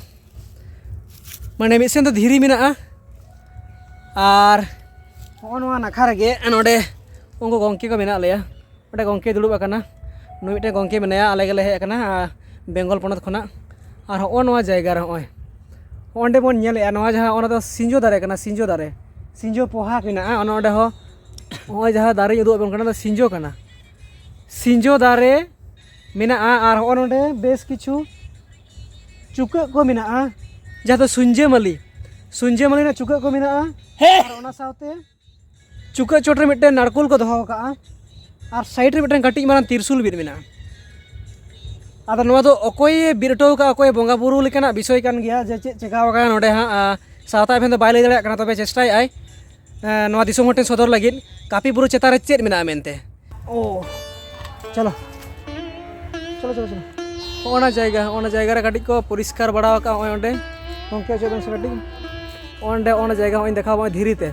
ᱢᱟᱱᱮ ᱢᱤᱫ ᱥᱮᱱ ᱫᱚ ᱫᱷᱤᱨᱤ ᱢᱮᱱᱟᱜᱼᱟ, ᱟᱨ ᱦᱚᱸᱜᱼᱚ ᱱᱚᱣᱟ ᱱᱟᱠᱷᱟ ᱨᱮᱜᱮ ᱱᱚᱰᱮ ᱩᱱᱠᱩ ᱜᱚᱢᱠᱮ ᱠᱚ ᱢᱮᱱᱟᱜ ᱞᱮᱭᱟ᱾ ᱚᱸᱰᱮ ᱜᱚᱢᱠᱮ ᱫᱩᱲᱩᱵ ᱟᱠᱟᱱᱟ, ᱱᱩᱭ ᱢᱤᱫᱴᱮᱱ ᱜᱚᱢᱠᱮ ᱢᱮᱱᱟᱭᱟ, ᱟᱞᱮ ᱜᱮᱞᱮ ᱦᱮᱡ ᱟᱠᱟᱱᱟ, ᱟᱨ ᱵᱮᱝᱜᱚᱞ ᱯᱚᱱᱚᱛ ᱠᱷᱚᱱᱟᱜ᱾ ᱟᱨ ᱦᱚᱸᱜᱼᱚ ᱱᱚᱣᱟ ᱡᱟᱭᱜᱟ ᱨᱮ, ᱦᱚᱸᱜᱼᱚᱭ ᱚᱸᱰᱮ ᱵᱚᱱ ᱧᱮᱞᱮᱜᱼᱟ, ᱱᱚᱣᱟ ᱡᱟᱦᱟᱸ, ᱚᱱᱟ ᱫᱚ ᱥᱤᱸᱡᱚ ᱫᱟᱨᱮ ᱠᱟᱱᱟ, ᱥᱤᱸᱡᱚ ᱫᱟᱨᱮ, ᱥᱤᱸᱡᱚ ᱯᱚᱦᱟ ᱢᱮᱱᱟᱜᱼᱟ᱾ ᱚᱱᱟ ᱚᱸᱰᱮ ᱦᱚᱸ ᱦᱚᱸᱜᱼᱚᱭ ᱡᱟᱦᱟᱸ ᱫᱟᱨᱮᱧ ᱩᱫᱩᱜ ᱟᱵᱚᱱ ᱠᱟᱱᱟ, ᱚᱱᱟ ᱫᱚ ᱥᱤᱸᱡᱚ ᱠᱟᱱᱟ, ᱥᱤᱸᱡᱚ ᱫᱟᱨᱮ ᱢᱮᱱᱟᱜᱼᱟ᱾ ᱟᱨ ᱦᱚᱸᱜᱼᱚ ᱱᱚᱰᱮ ᱵᱮᱥ ᱠᱤᱪᱷᱩ ᱪᱩᱠᱟᱹᱜ ᱠᱚ ᱢᱮᱱᱟᱜᱼᱟ, ᱡᱟᱦᱟᱸ ᱫᱚ ᱥᱩᱧᱡᱟᱹᱢᱟᱹᱞᱤ, ᱥᱩᱧᱡᱟᱹᱢᱟᱹᱞᱤ ᱨᱮᱱᱟᱜ ᱪᱩᱠᱟᱹᱜ ᱠᱚ ᱢᱮᱱᱟᱜᱼᱟ᱾ ᱟᱨ ᱚᱱᱟ ᱥᱟᱶᱛᱮ ᱪᱩᱠᱟᱹᱜ ᱪᱚᱴ ᱨᱮ ᱢᱤᱫᱴᱮᱱ ᱱᱟᱲᱠᱳᱞ ᱠᱚ ᱫᱚᱦᱚ ᱟᱠᱟᱫᱼᱟ, ᱟᱨ ᱥᱟᱭᱤᱰ ᱨᱮ ᱢᱤᱫᱴᱮᱱ ᱠᱟᱹᱴᱤᱡ ᱢᱟᱨᱟᱝ ᱛᱤᱨᱥᱩᱞ ᱵᱤᱫ ᱢᱮᱱᱟᱜᱼᱟ᱾ ᱟᱫᱚ ᱱᱚᱣᱟ ᱫᱚ ᱚᱠᱚᱭᱮ ᱵᱤᱫ ᱦᱚᱴᱚ ᱟᱠᱟᱫᱼᱟ, ᱚᱠᱚᱭ ᱵᱚᱸᱜᱟ ᱵᱩᱨᱩ ᱞᱮᱠᱟᱱᱟᱜ ᱵᱤᱥᱚᱭ ᱠᱟᱱ ᱜᱮᱭᱟ, ᱡᱮ ᱪᱮᱫ ᱪᱮᱠᱟᱣ ᱟᱠᱟᱱᱟ ᱱᱚᱰᱮ ᱦᱟᱸᱜ, ᱟᱨ ᱥᱟᱶᱛᱟ ᱮᱵᱷᱮᱱ ᱫᱚ ᱵᱟᱭ ᱞᱟᱹᱭ ᱫᱟᱲᱮᱭᱟᱜ ᱠᱟᱱᱟ, ᱛᱚᱵᱮ ᱪᱮᱥᱴᱟᱭᱮᱫᱼᱟᱭ, ᱮᱸ, ᱱᱚᱣᱟ ᱫᱤᱥᱚᱢ ᱦᱚᱲ ᱴᱷᱮᱱ ᱥᱚᱫᱚᱨ ᱞᱟᱹᱜᱤᱫ ᱠᱟᱹᱯᱤ ᱵᱩᱨᱩ ᱪᱮᱛᱟᱱ ᱨᱮ ᱪᱮᱫ ᱢᱮᱱᱟᱜᱼᱟ ᱢᱮᱱᱛᱮ᱾ ᱳ, ᱪᱚᱞᱚ, ᱪᱚᱞᱚ, ᱪᱚᱞᱚ, ᱪᱚᱞᱚ᱾ ᱦᱚᱸᱜᱼᱚ ᱱᱟ ᱡᱟᱭᱜᱟ, ᱦᱚᱸᱜᱼᱚ ᱱᱟ ᱡᱟᱭᱜᱟ ᱨᱮ ᱠᱟᱹᱴᱤᱡ ᱠᱚ ᱯᱚᱨᱤᱥᱠᱟᱨ ᱵᱟᱲᱟ ᱟᱠᱟᱫᱼᱟ ᱱᱚᱜᱼᱚᱭ ᱚᱸᱰᱮ᱾ ᱜᱚᱢᱠᱮ, ᱚᱪᱚᱜ ᱵᱮᱱ ᱥᱮ ᱠᱟᱹᱴᱤᱡ᱾ ᱚᱸᱰᱮ, ᱚᱱᱟ ᱡᱟᱭᱜᱟ ᱦᱚᱸᱜᱼᱚᱭ ᱫᱮᱠᱷᱟᱣ, ᱱᱚᱜᱼᱚᱭ ᱫᱷᱤᱨᱤ ᱛᱮ,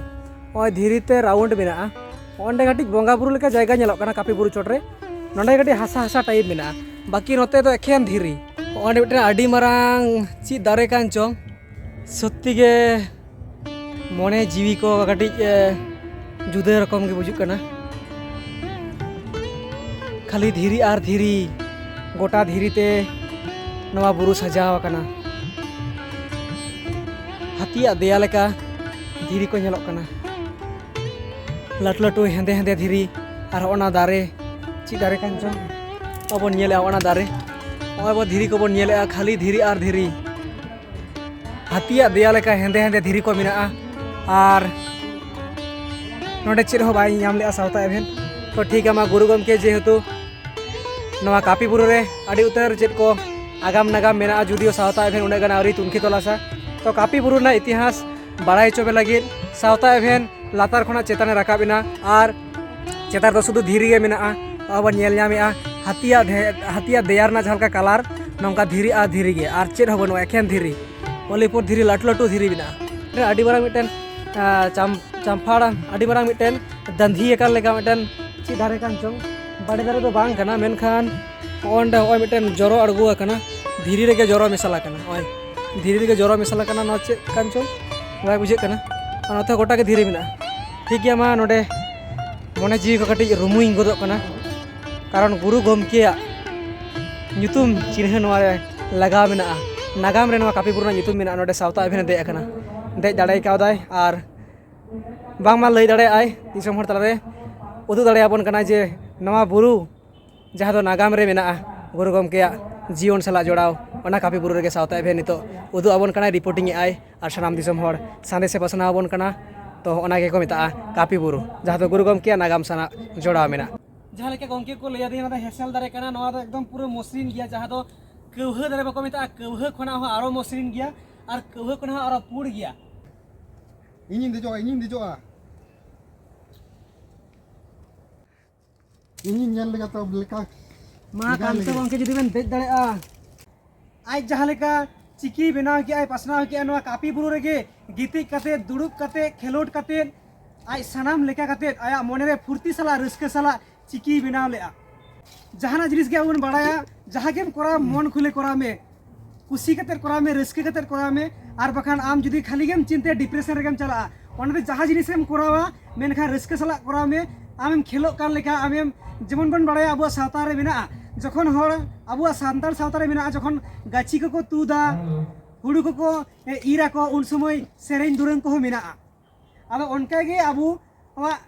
ᱱᱚᱜᱼᱚᱭ ᱫᱷᱤᱨᱤ ᱛᱮ ᱨᱟᱣᱩᱱᱰ ᱢᱮᱱᱟᱜᱼᱟ᱾ ᱚᱸᱰᱮ ᱠᱟᱹᱴᱤᱡ ᱵᱚᱸᱜᱟ ᱵᱩᱨᱩ ᱞᱮᱠᱟ ᱡᱟᱭᱜᱟ ᱧᱮᱞᱚᱜ ᱠᱟᱱᱟ ᱠᱟᱹᱯᱤ ᱵᱩᱨᱩ ᱪᱚᱴ ᱨᱮ᱾ ᱱᱚᱸᱰᱮ ᱠᱟᱹᱴᱤᱡ ᱦᱟᱥᱟ ᱦᱟᱥᱟ ᱴᱟᱭᱤᱯ ᱢᱮᱱᱟᱜᱼᱟ, ᱵᱟᱹᱠᱤ ᱱᱚᱛᱮ ᱫᱚ ᱮᱠᱷᱮᱱ ᱫᱷᱤᱨᱤ᱾ ᱚᱸᱰᱮ ᱢᱤᱫᱴᱮᱱ ᱟᱹᱰᱤ ᱢᱟᱨᱟᱝ ᱪᱮᱫ ᱫᱟᱨᱮ ᱠᱟᱱ ᱪᱚᱝ, ᱥᱚᱛᱛᱤ ᱜᱮ ᱢᱚᱱᱮ ᱡᱤᱣᱤ ᱠᱚ ᱠᱟᱹᱴᱤᱡ ᱮ, ᱡᱩᱫᱟᱹ ᱨᱚᱠᱚᱢ ᱜᱮ ᱵᱩᱡᱩᱜ ᱠᱟᱱᱟ᱾ ᱠᱷᱟᱹᱞᱤ ᱫᱷᱤᱨᱤ ᱟᱨ ᱫᱷᱤᱨᱤ, ᱜᱚᱴᱟ ᱫᱷᱤᱨᱤ ᱛᱮ ᱱᱚᱣᱟ ᱵᱩᱨᱩ ᱥᱟᱡᱟᱣ ᱟᱠᱟᱱᱟ᱾ ᱦᱟᱹᱛᱤᱭᱟᱜ ᱫᱮᱭᱟ ᱞᱮᱠᱟ ᱫᱷᱤᱨᱤ ᱠᱚ ᱧᱮᱞᱚᱜ ᱠᱟᱱᱟ᱾ ᱞᱟᱹᱴᱩ ᱞᱟᱹᱴᱩ ᱦᱮᱸᱫᱮ ᱦᱮᱸᱫᱮ ᱫᱷᱤᱨᱤ, ᱟᱨ ᱚᱱᱟ ᱫᱟᱨᱮ, ᱪᱮᱫ ᱫᱟᱨᱮ ᱠᱟᱱ ᱪᱚᱝ? ᱟᱵᱚᱱ ᱧᱮᱞᱮᱜᱼᱟ ᱚᱱᱟ ᱫᱟᱨᱮ᱾ ᱱᱚᱜᱼᱚᱭ ᱵᱚ ᱫᱷᱤᱨᱤ ᱠᱚᱵᱚᱱ ᱧᱮᱞᱮᱜᱼᱟ, ᱠᱷᱟᱹᱞᱤ ᱫᱷᱤᱨᱤ ᱟᱨ ᱫᱷᱤᱨᱤ᱾ ᱦᱟᱹᱛᱤᱭᱟᱜ ᱫᱮᱭᱟ ᱞᱮᱠᱟ ᱦᱮᱸᱫᱮ ᱦᱮᱸᱫᱮ ᱫᱷᱤᱨᱤ ᱠᱚ ᱢᱮᱱᱟᱜᱼᱟ᱾ ᱟᱨ ᱱᱚᱰᱮ ᱪᱮᱫ ᱦᱚᱸ ᱵᱟᱭ ᱧᱟᱢ ᱞᱮᱜᱼᱟ ᱥᱟᱶᱛᱟ ᱮᱵᱷᱮᱱ᱾ ᱛᱚ ᱴᱷᱤᱠ ᱜᱮᱭᱟ, ᱢᱟ ᱜᱩᱨᱩ ᱜᱚᱢᱠᱮ ᱡᱮᱦᱮᱛᱩ ᱱᱚᱣᱟ ᱠᱟᱹᱯᱤ ᱵᱩᱨᱩ ᱨᱮ ᱟᱹᱰᱤ ᱩᱛᱟᱹᱨ ᱪᱮᱫ ᱠᱚ ᱟᱜᱟᱢ ᱱᱟᱜᱟᱢ ᱢᱮᱱᱟᱜᱼᱟ, ᱡᱩᱫᱤᱭᱳ ᱥᱟᱶᱛᱟ ᱮᱵᱷᱮᱱ ᱩᱱᱟᱹᱜ ᱜᱟᱱ ᱟᱹᱣᱨᱤ ᱛᱩᱱᱠᱷᱤ ᱛᱚᱞᱟᱥᱟ᱾ ᱛᱚ ᱠᱟᱹᱯᱤ ᱵᱩᱨᱩ ᱨᱮᱱᱟᱜ ᱤᱛᱤᱦᱟᱥ ᱵᱟᱲᱟᱭ ᱦᱚᱪᱚ ᱯᱮ ᱞᱟᱹᱜᱤᱫ ᱥᱟᱶᱛᱟ ᱮᱵᱷᱮᱱ ᱞᱟᱛᱟᱨ ᱠᱷᱚᱱᱟᱜ ᱪᱮᱛᱟᱱᱮ ᱨᱟᱠᱟᱵ ᱮᱱᱟ᱾ ᱟᱨ ᱪᱮᱛᱟᱱ ᱨᱮᱫᱚ ᱥᱩᱫᱷᱩ ᱫᱷᱤᱨᱤ ᱜᱮ ᱢᱮᱱᱟᱜᱼᱟ᱾ ᱟᱵᱚ ᱵᱚᱱ ᱧᱮᱞ ᱧᱟᱢᱮᱜᱼᱟ ᱦᱟᱹᱛᱤᱭᱟᱜ ᱫᱷᱮ-, ᱦᱟᱹᱛᱤᱭᱟᱜ ᱫᱮᱭᱟ ᱨᱮᱱᱟᱜ ᱡᱟᱦᱟᱸ ᱞᱮᱠᱟ ᱠᱟᱞᱟᱨ, ᱱᱚᱝᱠᱟ ᱫᱷᱤᱨᱤ ᱟᱨ ᱫᱷᱤᱨᱤ ᱜᱮ, ᱟᱨ ᱪᱮᱫ ᱦᱚᱸ ᱵᱟᱹᱱᱩᱜᱼᱟ, ᱮᱠᱷᱮᱱ ᱫᱷᱤᱨᱤ᱾ ᱚᱞᱤᱯᱩᱨ ᱫᱷᱤᱨᱤ, ᱞᱟᱹᱴᱩ ᱞᱟᱹᱴᱩ ᱫᱷᱤᱨᱤ ᱢᱮᱱᱟᱜᱼᱟ᱾ ᱢᱤᱫᱴᱮᱱ ᱟᱹᱰᱤ ᱢᱟᱨᱟᱝ ᱢᱤᱫᱴᱮᱱ, ᱟᱸ, ᱪᱟᱢ-, ᱪᱟᱢᱯᱷᱟᱲ, ᱟᱹᱰᱤ ᱢᱟᱨᱟᱝ ᱢᱤᱫᱴᱮᱱ ᱫᱟᱺᱫᱷᱤ ᱟᱠᱟᱱ ᱞᱮᱠᱟ ᱢᱤᱫᱴᱮᱱ ᱪᱮᱫ ᱫᱟᱨᱮ ᱠᱟᱱ ᱪᱚᱝ, ᱵᱟᱲᱮ ᱫᱟᱨᱮ ᱫᱚ ᱵᱟᱝ ᱠᱟᱱᱟ, ᱢᱮᱱᱠᱷᱟᱱ ᱚᱸᱰᱮ ᱱᱚᱜᱼᱚᱭ ᱢᱤᱫᱴᱮᱱ ᱡᱚᱨᱚ ᱟᱬᱜᱚ ᱟᱠᱟᱱᱟ, ᱫᱷᱤᱨᱤ ᱨᱮᱜᱮ ᱡᱚᱨᱚ ᱢᱮᱥᱟᱞ ᱟᱠᱟᱱᱟ᱾ ᱱᱚᱜᱼᱚᱭ ᱫᱷᱤᱨᱤ ᱨᱮᱜᱮ ᱡᱚᱨᱚ ᱢᱮᱥᱟᱞ ᱟᱠᱟᱱᱟ, ᱱᱚᱣᱟ ᱪᱮᱫ ᱠᱟᱱ ᱪᱚᱝ ᱵᱟᱭ ᱵᱩᱡᱷᱟᱹᱜ ᱠᱟᱱᱟ᱾ ᱟᱨ ᱱᱚᱛᱮ ᱜᱚᱴᱟ ᱜᱮ ᱫᱷᱤᱨᱤ ᱢᱮᱱᱟᱜᱼᱟ᱾ ᱴᱷᱤᱠ ᱜᱮᱭᱟ, ᱢᱟ ᱱᱚᱰᱮ ᱢᱚᱱᱮ ᱡᱤᱣᱤ ᱠᱚ ᱠᱟᱹᱴᱤᱡ ᱨᱩᱢᱩᱭ ᱜᱚᱫᱚᱜ ᱠᱟᱱᱟ, ᱠᱟᱨᱚᱱ ᱜᱩᱨᱩ ᱜᱚᱢᱠᱮᱭᱟᱜ ᱧᱩᱛᱩᱢ ᱪᱤᱱᱦᱟᱹ ᱱᱚᱣᱟ ᱨᱮ ᱞᱟᱜᱟᱣ ᱢᱮᱱᱟᱜᱼᱟ, ᱱᱟᱜᱟᱢ ᱨᱮ ᱱᱚᱣᱟ ᱠᱟᱹᱯᱤ ᱵᱩᱨᱩ ᱨᱮᱱᱟᱜ ᱧᱩᱛᱩᱢ ᱢᱮᱱᱟᱜᱼᱟ᱾ ᱱᱚᱰᱮ ᱥᱟᱶᱛᱟ ᱮᱵᱷᱮᱱᱮ ᱫᱮᱡ ᱟᱠᱟᱱᱟ, ᱫᱮᱡ ᱫᱟᱲᱮ ᱠᱟᱣᱫᱟᱭ, ᱟᱨ ᱵᱟᱝᱢᱟ ᱞᱟᱹᱭ ᱫᱟᱲᱮᱭᱟᱜᱼᱟᱭ ᱫᱤᱥᱚᱢ ᱦᱚᱲ ᱛᱟᱞᱟᱨᱮ, ᱩᱫᱩᱜ ᱫᱟᱲᱮᱭᱟᱵᱚᱱ ᱠᱟᱱᱟᱭ ᱡᱮ ᱱᱚᱣᱟ ᱵᱩᱨᱩ ᱡᱟᱦᱟᱸ ᱫᱚ ᱱᱟᱜᱟᱢ ᱨᱮ ᱢᱮᱱᱟᱜᱼᱟ, ᱜᱩᱨᱩ ᱜᱚᱢᱠᱮᱭᱟᱜ ᱡᱤᱭᱚᱱ ᱥᱟᱞᱟᱜ ᱡᱚᱲᱟᱣ, ᱚᱱᱟ ᱠᱟᱹᱯᱤ ᱵᱩᱨᱩ ᱨᱮᱜᱮ ᱥᱟᱶᱛᱟ ᱮᱵᱷᱮᱱ ᱱᱤᱛᱚᱜ ᱩᱫᱩᱜ ᱟᱵᱚᱱ ᱠᱟᱱᱟᱭ, ᱨᱤᱯᱳᱨᱴᱤᱝ ᱮᱫ ᱟᱭ, ᱟᱨ ᱥᱟᱱᱟᱢ ᱫᱤᱥᱚᱢ ᱦᱚᱲ ᱥᱟᱸᱫᱮᱥ ᱮ ᱯᱟᱥᱱᱟᱣ ᱟᱵᱚᱱ ᱠᱟᱱᱟ᱾ ᱛᱚ ᱚᱱᱟ ᱜᱮᱠᱚ ᱢᱮᱛᱟᱜᱼᱟ ᱠᱟᱹᱯᱤ ᱵᱩᱨᱩ, ᱡᱟᱦᱟᱸ ᱫᱚ ᱜᱩᱨᱩ ᱜᱚᱢᱠᱮᱭᱟᱜ ᱱᱟᱜᱟᱢ ᱥᱟᱞᱟᱜ ᱡᱚᱲᱟᱣ ᱢᱮᱱᱟᱜᱼᱟ᱾ ᱡᱟᱦᱟᱸ ᱞᱮᱠᱟ ᱜᱚᱢᱠᱮ ᱠᱚ ᱞᱟᱹᱭ ᱟᱹᱫᱤᱧᱟ, ᱱᱚᱣᱟ ᱫᱚ ᱦᱮᱸᱥᱮᱞ ᱫᱟᱨᱮ ᱠᱟᱱᱟ, ᱱᱚᱣᱟ ᱫᱚ ᱮᱠᱫᱚᱢ ᱯᱩᱨᱟᱹ ᱢᱚᱥᱨᱤᱱ ᱜᱮᱭᱟ, ᱡᱟᱦᱟᱸ ᱫᱚ ᱠᱟᱹᱣᱦᱟᱹ ᱫᱟᱨᱮ ᱵᱟᱠᱚ ᱢᱮᱛᱟᱜᱼᱟ, ᱠᱟᱹᱣᱦᱟᱹ ᱠᱷᱚᱱᱟᱜ ᱦᱚᱸ ᱟᱨᱚ ᱢᱚᱥᱨᱤᱱ ᱜᱮᱭᱟ, ᱟᱨ ᱠᱟᱹᱣᱦᱟᱹ ᱠᱷᱚᱱᱟᱜ ᱦᱚᱸ ᱟᱨᱚ ᱯᱩᱸᱰ ᱜᱮᱭᱟ᱾ ᱤᱧᱤᱧ ᱫᱮᱡᱚᱜᱼᱟ, ᱤᱧᱤᱧ ᱫᱮᱡᱚᱜᱼᱟ᱾ ᱤᱧᱤᱧ ᱧᱮᱞ ᱞᱮᱜᱟ ᱛᱚ ᱞᱮᱠᱟ᱾ ᱢᱟ ᱞᱮᱜᱟ ᱠᱟᱱᱛᱚ ᱞᱮᱜᱮ᱾ ᱜᱚᱢᱠᱮ ᱡᱩᱫᱤ ᱵᱮᱱ ᱫᱮᱡ ᱫᱟᱲᱮᱭᱟᱜᱼᱟ᱾ ᱟᱡ ᱡᱟᱦᱟᱸ ᱞᱮᱠᱟ ᱪᱤᱠᱤ ᱵᱮᱱᱟᱣ ᱠᱮᱜᱼᱟᱭ, ᱯᱟᱥᱱᱟᱣ ᱠᱮᱜᱼᱟᱭ, ᱱᱚᱣᱟ ᱠᱟᱹᱯᱤ ᱵᱩᱨᱩ ᱨᱮᱜᱮ ᱜᱤᱛᱤᱡ ᱠᱟᱛᱮ, ᱫᱩᱲᱩᱵ ᱠᱟᱛᱮ, ᱠᱷᱮᱞᱳᱰ ᱠᱟᱛᱮ, ᱟᱡ ᱥᱟᱱᱟᱢ ᱞᱮᱠᱟ ᱠᱟᱛᱮ ᱟᱭᱟᱜ ᱢᱚᱱᱮᱨᱮ ᱯᱷᱩᱨᱛᱤ ᱥᱟᱞᱟᱜ, ᱨᱟᱹᱥᱠᱟᱹ ᱥᱟᱞᱟᱜ ᱪᱤᱠᱤᱭ ᱵᱮᱱᱟᱣ ᱞᱮᱜᱼᱟ᱾ ᱡᱟᱦᱟᱱᱟᱜ ᱡᱤᱱᱤᱥ ᱜᱮ ᱟᱵᱚ ᱵᱚᱱ ᱵᱟᱲᱟᱭᱟ, ᱡᱟᱦᱟᱸ ᱜᱮᱢ ᱠᱚᱨᱟᱣ, ᱢᱚᱱ ᱠᱷᱩᱞᱮ ᱠᱚᱨᱟᱣ ᱢᱮ, ᱠᱩᱥᱤ ᱠᱟᱛᱮᱫ ᱠᱚᱨᱟᱣ ᱢᱮ, ᱨᱟᱹᱥᱠᱟᱹ ᱠᱟᱛᱮᱫ ᱠᱚᱨᱟᱣ ᱢᱮ᱾ ᱟᱨ ᱵᱟᱠᱷᱟᱱ ᱟᱢ ᱡᱩᱫᱤ ᱠᱷᱟᱹᱞᱤ ᱜᱮᱢ ᱪᱤᱱᱛᱟᱹᱭᱟ, ᱰᱤᱯᱨᱮᱥᱚᱱ ᱨᱮᱜᱮᱢ ᱪᱟᱞᱟᱜᱼᱟ᱾ ᱚᱱᱟᱛᱮ ᱡᱟᱦᱟᱸ ᱡᱤᱱᱤᱥᱮᱢ ᱠᱚᱨᱟᱣᱟ, ᱢᱮᱱᱠᱷᱟᱱ ᱨᱟᱹᱥᱠᱟᱹ ᱥᱟᱞᱟᱜ ᱠᱚᱨᱟᱣ ᱢᱮ᱾ ᱟᱢᱮᱢ ᱠᱷᱮᱞᱳᱜ ᱠᱟᱱ ᱞᱮᱠᱟ, ᱟᱢᱮᱢ, ᱡᱮᱢᱚᱱ ᱵᱚᱱ ᱵᱟᱲᱟᱭᱟ, ᱟᱵᱚᱣᱟᱜ ᱥᱟᱶᱛᱟ ᱨᱮ ᱢᱮᱱᱟᱜᱼᱟ, ᱡᱚᱠᱷᱚᱱ ᱦᱚᱲ, ᱟᱵᱚᱣᱟᱜ ᱥᱟᱱᱛᱟᱲ ᱥᱟᱶᱛᱟ ᱨᱮ ᱢᱮᱱᱟᱜᱼᱟ, ᱡᱚᱠᱷᱚᱱ ᱜᱟᱹᱪᱷᱤ ᱠᱚᱠᱚ ᱛᱩᱫᱟ, ᱦᱩᱲᱩ ᱠᱚᱠᱚ ᱤᱨ ᱟᱠᱚ, ᱩᱱ ᱥᱚᱢᱚᱭ ᱥᱮᱨᱮᱧ ᱫᱩᱨᱟᱹᱝ ᱠᱚᱦᱚᱸ ᱢᱮᱱᱟᱜᱼᱟ᱾ ᱟᱫᱚ ᱚᱱᱠᱟᱜᱮ ᱟᱵᱚᱣᱟᱜ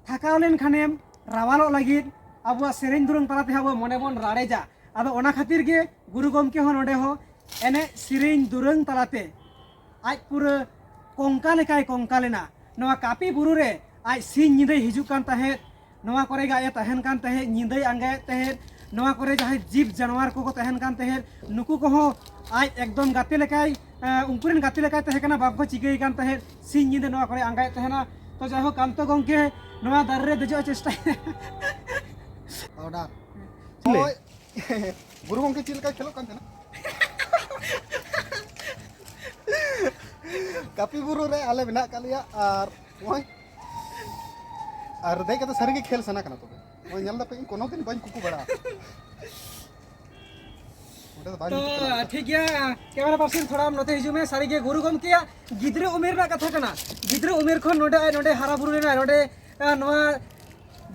ᱛᱷᱟᱠᱟᱣ ᱞᱮᱱᱠᱷᱟᱱᱮᱢ ᱨᱟᱣᱟᱞᱚᱜ ᱞᱟᱹᱜᱤᱫ ᱟᱵᱚᱣᱟᱜ ᱥᱮᱨᱮᱧ ᱫᱩᱨᱟᱹᱝ ᱛᱟᱞᱟᱛᱮ ᱟᱵᱚᱣᱟᱜ ᱢᱚᱱᱮ ᱵᱚᱱ ᱨᱟᱲᱮᱡᱟ᱾ ᱟᱫᱚ ᱚᱱᱟ ᱠᱷᱟᱹᱛᱤᱨ ᱜᱮ ᱜᱩᱨᱩ ᱜᱚᱢᱠᱮ ᱦᱚᱸ ᱱᱚᱰᱮ ᱦᱚᱸ ᱮᱱᱮᱡ ᱥᱮᱨᱮᱧ ᱫᱩᱨᱟᱹᱝ ᱛᱟᱞᱟᱛᱮ ᱟᱡ ᱯᱩᱨᱟᱹ ᱠᱚᱝᱠᱟ ᱞᱮᱠᱟᱭ ᱠᱚᱝᱠᱟ ᱞᱮᱱᱟ᱾ ᱱᱚᱣᱟ ᱠᱟᱹᱯᱤ ᱵᱩᱨᱩ ᱨᱮ ᱟᱡ ᱥᱤᱧ ᱧᱤᱫᱟᱹᱭ ᱦᱤᱡᱩᱜ ᱠᱟᱱ ᱛᱟᱦᱮᱸᱫ, ᱱᱚᱣᱟ ᱠᱚᱨᱮ ᱜᱮ ᱟᱡ ᱮ ᱛᱟᱦᱮᱱ ᱠᱟᱱ ᱛᱟᱦᱮᱸᱫ, ᱧᱤᱫᱟᱹᱭ ᱟᱸᱜᱟᱭᱮᱫ ᱛᱟᱦᱮᱸᱫ᱾ ᱱᱚᱣᱟ ᱠᱚᱨᱮ ᱡᱟᱦᱟᱸᱭ ᱡᱤᱵᱽ ᱡᱟᱱᱣᱟᱨ ᱠᱚᱠᱚ ᱛᱟᱦᱮᱱ ᱠᱟᱱ ᱛᱟᱦᱮᱸᱫ, ᱱᱩᱠᱩ ᱠᱚᱦᱚᱸ ᱟᱡ ᱮᱠᱫᱚᱢ ᱜᱟᱛᱮ ᱞᱮᱠᱟᱭ, ᱮᱸ, ᱩᱱᱠᱩ ᱨᱮᱱ ᱜᱟᱛᱮ ᱞᱮᱠᱟᱭ ᱛᱟᱦᱮᱸ ᱠᱟᱱᱟ, ᱵᱟᱝᱠᱚ ᱪᱤᱠᱟᱹᱭ ᱠᱟᱱ ᱛᱟᱦᱮᱸᱫ᱾ ᱥᱤᱧ ᱧᱤᱫᱟᱹ ᱱᱚᱣᱟ ᱠᱚᱨᱮ ᱟᱸᱜᱟᱭᱮᱫ ᱛᱟᱦᱮᱱᱟ᱾ ᱛᱚ ᱡᱟᱭᱦᱳᱠ, ᱠᱟᱱᱛᱚ ᱜᱚᱢᱠᱮ ᱱᱚᱣᱟ ᱫᱟᱨᱮ ᱨᱮ ᱫᱮᱡᱚᱜ ᱮ ᱪᱮᱥᱴᱟᱭᱟ᱾ ᱚᱰᱟᱨ᱾ ᱪᱤᱞᱤ? ᱦᱳᱭ᱾ ᱜᱩᱨᱩ ᱜᱚᱢᱠᱮ ᱪᱮᱫ ᱞᱮᱠᱟᱭ ᱠᱷᱮᱞᱳᱜ ᱠᱟᱱ ᱛᱟᱦᱮᱱᱟ? ᱠᱟᱹᱯᱤ ᱵᱩᱨᱩ ᱨᱮ ᱟᱞᱮ ᱢᱮᱱᱟᱜ ᱟᱠᱟᱫ ᱞᱮᱭᱟ, ᱟᱨ ᱱᱚᱜᱼᱚᱭ, ᱟᱨ ᱫᱮᱡ ᱠᱟᱛᱮ ᱥᱟᱹᱨᱤᱜᱮ ᱠᱷᱮᱞ ᱥᱟᱱᱟ ᱠᱟᱱᱟ᱾ ᱛᱚᱵᱮ ᱱᱚᱜᱼᱚᱭ ᱧᱮᱞ ᱫᱟᱯᱮ, ᱤᱧ ᱠᱳᱱᱳ ᱫᱤᱱ ᱵᱟᱹᱧ ᱠᱩᱠᱩ ᱵᱟᱲᱟᱜᱼᱟ᱾ ᱚᱸᱰᱮ ᱫᱚ ᱵᱟᱝ ᱛᱚ ᱡᱩᱛᱩᱜ ᱠᱟᱱᱟ᱾ ᱴᱷᱤᱠ ᱜᱮᱭᱟ, ᱠᱮᱢᱮᱨᱟ ᱯᱟᱨᱥᱚᱱ ᱛᱷᱚᱲᱟ ᱱᱚᱛᱮ ᱦᱤᱡᱩᱜ ᱢᱮ᱾ ᱥᱟᱹᱨᱤᱜᱮ ᱜᱩᱨᱩ ᱜᱚᱢᱠᱮᱭᱟᱜ ᱜᱤᱫᱽᱨᱟᱹ ᱩᱢᱮᱨ ᱨᱮᱱᱟᱜ ᱠᱟᱛᱷᱟ ᱠᱟᱱᱟ᱾ ᱜᱤᱫᱽᱨᱟᱹ ᱩᱢᱮᱨ ᱠᱷᱚᱱ ᱱᱚᱰᱮ ᱟᱡ ᱱᱚᱰᱮ ᱦᱟᱨᱟ ᱵᱩᱨᱩ ᱞᱮᱱᱟᱭ᱾ ᱱᱚᱰᱮ, ᱟᱸ, ᱱᱚᱣᱟ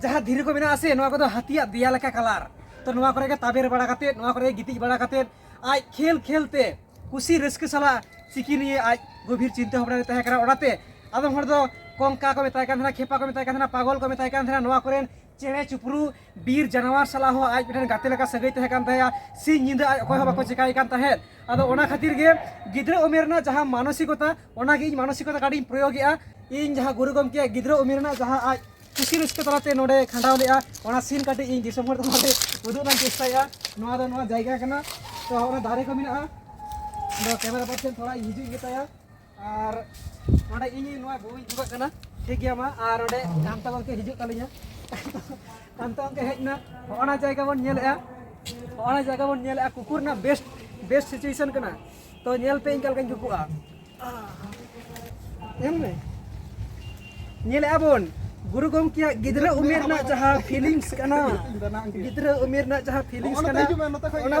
ᱡᱟᱦᱟᱸ ᱫᱷᱤᱨᱤ ᱠᱚ ᱢᱮᱱᱟᱜᱼᱟ ᱥᱮ, ᱱᱚᱣᱟ ᱠᱚᱫᱚ ᱦᱟᱹᱛᱤᱭᱟᱜ ᱫᱮᱭᱟ ᱞᱮᱠᱟ ᱠᱟᱞᱟᱨ᱾ ᱛᱚ ᱱᱚᱣᱟ ᱠᱚᱨᱮ ᱜᱮ ᱛᱟᱵᱮᱨ ᱵᱟᱲᱟ ᱠᱟᱛᱮᱫ, ᱱᱚᱣᱟ ᱠᱚᱨᱮ ᱜᱮ ᱜᱤᱛᱤᱡ ᱵᱟᱲᱟ ᱠᱟᱛᱮᱫ, ᱟᱡ ᱠᱷᱮᱞ ᱠᱷᱮᱞ ᱛᱮ ᱠᱩᱥᱤ ᱨᱟᱹᱥᱠᱟᱹ ᱥᱟᱞᱟᱜ ᱪᱤᱠᱤ ᱱᱤᱭᱮ ᱟᱡ ᱜᱚᱵᱷᱤᱨ ᱪᱤᱱᱛᱟᱹ ᱵᱷᱟᱵᱽᱱᱟ ᱨᱮ ᱛᱟᱦᱮᱸ ᱠᱟᱱᱟ᱾ ᱚᱱᱟᱛᱮ ᱟᱫᱚᱢ ᱦᱚᱲ ᱫᱚ ᱠᱚᱝᱠᱟ ᱠᱚ ᱢᱮᱛᱟᱭ ᱠᱟᱱ ᱛᱟᱦᱮᱱᱟ, ᱠᱷᱮᱯᱟ ᱠᱚ ᱢᱮᱛᱟᱭ ᱠᱟᱱ ᱛᱟᱦᱮᱱᱟ, ᱯᱟᱜᱚᱞ ᱠᱚ ᱢᱮᱛᱟᱭ ᱠᱟᱱ ᱛᱟᱦᱮᱱᱟ᱾ ᱱᱚᱣᱟ ᱠᱚᱨᱮᱱ ᱪᱮᱬᱮ ᱪᱤᱯᱨᱩ, ᱵᱤᱨ ᱡᱟᱱᱣᱟᱨ ᱥᱟᱞᱟᱜ ᱦᱚᱸ ᱟᱡ ᱢᱤᱫᱴᱮᱱ ᱜᱟᱛᱮ ᱞᱮᱠᱟ ᱥᱟᱹᱜᱟᱹᱭ ᱛᱟᱦᱮᱸ ᱠᱟᱱ ᱛᱟᱭᱟ᱾ ᱥᱤᱧ ᱧᱤᱫᱟᱹ ᱟᱡ ᱚᱠᱚᱭ ᱦᱚᱸ ᱵᱟᱠᱚ ᱪᱮᱠᱟᱭᱮ ᱠᱟᱱ ᱛᱟᱦᱮᱸᱫ᱾ ᱟᱫᱚ ᱚᱱᱟ ᱠᱷᱟᱹᱛᱤᱨ ᱜᱮ ᱜᱤᱫᱽᱨᱟᱹ ᱩᱢᱮᱨ ᱨᱮᱱᱟᱜ ᱡᱟᱦᱟᱸ ᱢᱟᱱᱚᱥᱤᱠᱚᱛᱟ, ᱚᱱᱟᱜᱮ ᱤᱧ ᱢᱟᱱᱚᱥᱤᱠᱚᱛᱟ ᱠᱟᱹᱴᱤᱡ ᱤᱧ ᱯᱨᱚᱭᱳᱜᱮᱜᱼᱟ᱾ ᱤᱧ ᱡᱟᱦᱟᱸ ᱜᱩᱨᱩ ᱜᱚᱢᱠᱮᱭᱟᱜ ᱜᱤᱫᱽᱨᱟᱹ ᱩᱢᱮᱨ ᱨᱮᱱᱟᱜ ᱡᱟᱦᱟᱸ ᱟᱡ ᱠᱩᱥᱤ ᱨᱟᱹᱥᱠᱟᱹ ᱛᱟᱞᱟᱛᱮ ᱱᱚᱰᱮ ᱠᱷᱟᱸᱰᱟᱣ ᱞᱮᱜᱼᱟ, ᱚᱱᱟ ᱥᱤᱱ ᱠᱟᱹᱴᱤᱡ ᱤᱧ ᱫᱤᱥᱚᱢ ᱦᱚᱲ ᱛᱟᱞᱟᱨᱮ ᱩᱫᱩᱜ ᱨᱮᱱᱟᱜ ᱤᱧ ᱪᱮᱥᱴᱟᱭᱟ᱾ ᱱᱚᱣᱟ ᱫᱚ ᱱᱚᱣᱟ ᱡᱟᱭᱜᱟ ᱠᱟᱱᱟ, ᱛᱚ ᱚᱱᱟ ᱫᱟᱨᱮ ᱠᱚ ᱢᱮᱱᱟᱜᱼᱟ᱾ ᱟᱫᱚ ᱠᱮᱢᱮᱨᱟ ᱯᱟᱨᱥᱚᱱ ᱛᱷᱚᱲᱟ ᱤᱧ ᱦᱤᱡᱩᱜ ᱤᱧ ᱢᱮᱛᱟᱭᱟ᱾ ᱟᱨ ᱱᱚᱰᱮ ᱤᱧ ᱱᱚᱣᱟ ᱵᱚᱦᱚᱜ ᱤᱧ ᱵᱷᱩᱜᱟᱹᱜ ᱠᱟᱱᱟ᱾ ᱴᱷᱤᱠ ᱜᱮᱭᱟ, ᱢᱟ᱾ ᱟᱨ ᱱᱚᱰᱮ ᱠᱟᱱᱛᱟ ᱜᱚᱢᱠᱮ ᱦᱤᱡᱩᱜ ᱛᱟᱹᱞᱤᱧᱟ᱾ ᱠᱟᱱᱛᱟ ᱜᱚᱢᱠᱮ ᱦᱮᱡ ᱮᱱᱟ᱾ ᱦᱚᱸᱜᱼᱚ ᱱᱟ ᱡᱟᱭᱜᱟ ᱵᱚᱱ ᱧᱮᱞᱮᱜᱼᱟ, ᱦᱚᱸᱜᱼᱚ ᱱᱟ ᱡᱟᱭᱜᱟ ᱵᱚᱱ ᱧᱮᱞᱮᱜᱼᱟ, ᱠᱩᱠᱩ ᱨᱮᱱᱟᱜ ᱵᱮᱥᱴ, ᱵᱮᱥᱴ ᱥᱤᱪᱩᱭᱮᱥᱚᱱ ᱠᱟᱱᱟ᱾ ᱛᱚ ᱧᱮᱞ ᱯᱮ ᱤᱧ ᱚᱠᱟ ᱞᱮᱠᱟᱧ ᱠᱩᱠᱩᱜᱼᱟ᱾ ᱧᱮᱞ ᱢᱮ, ᱧᱮᱞᱮᱜᱼᱟ ᱵᱚᱱ, ᱜᱩᱨᱩ ᱜᱚᱢᱠᱮᱭᱟᱜ ᱜᱤᱫᱽᱨᱟᱹ ᱩᱢᱮᱨ ᱨᱮᱱᱟᱜ ᱡᱟᱦᱟᱸ feelings ᱠᱟᱱᱟ, ᱜᱤᱫᱽᱨᱟᱹ ᱩᱢᱮᱨ ᱨᱮᱱᱟᱜ ᱡᱟᱦᱟᱸ feelings ᱠᱟᱱᱟ, ᱚᱱᱟ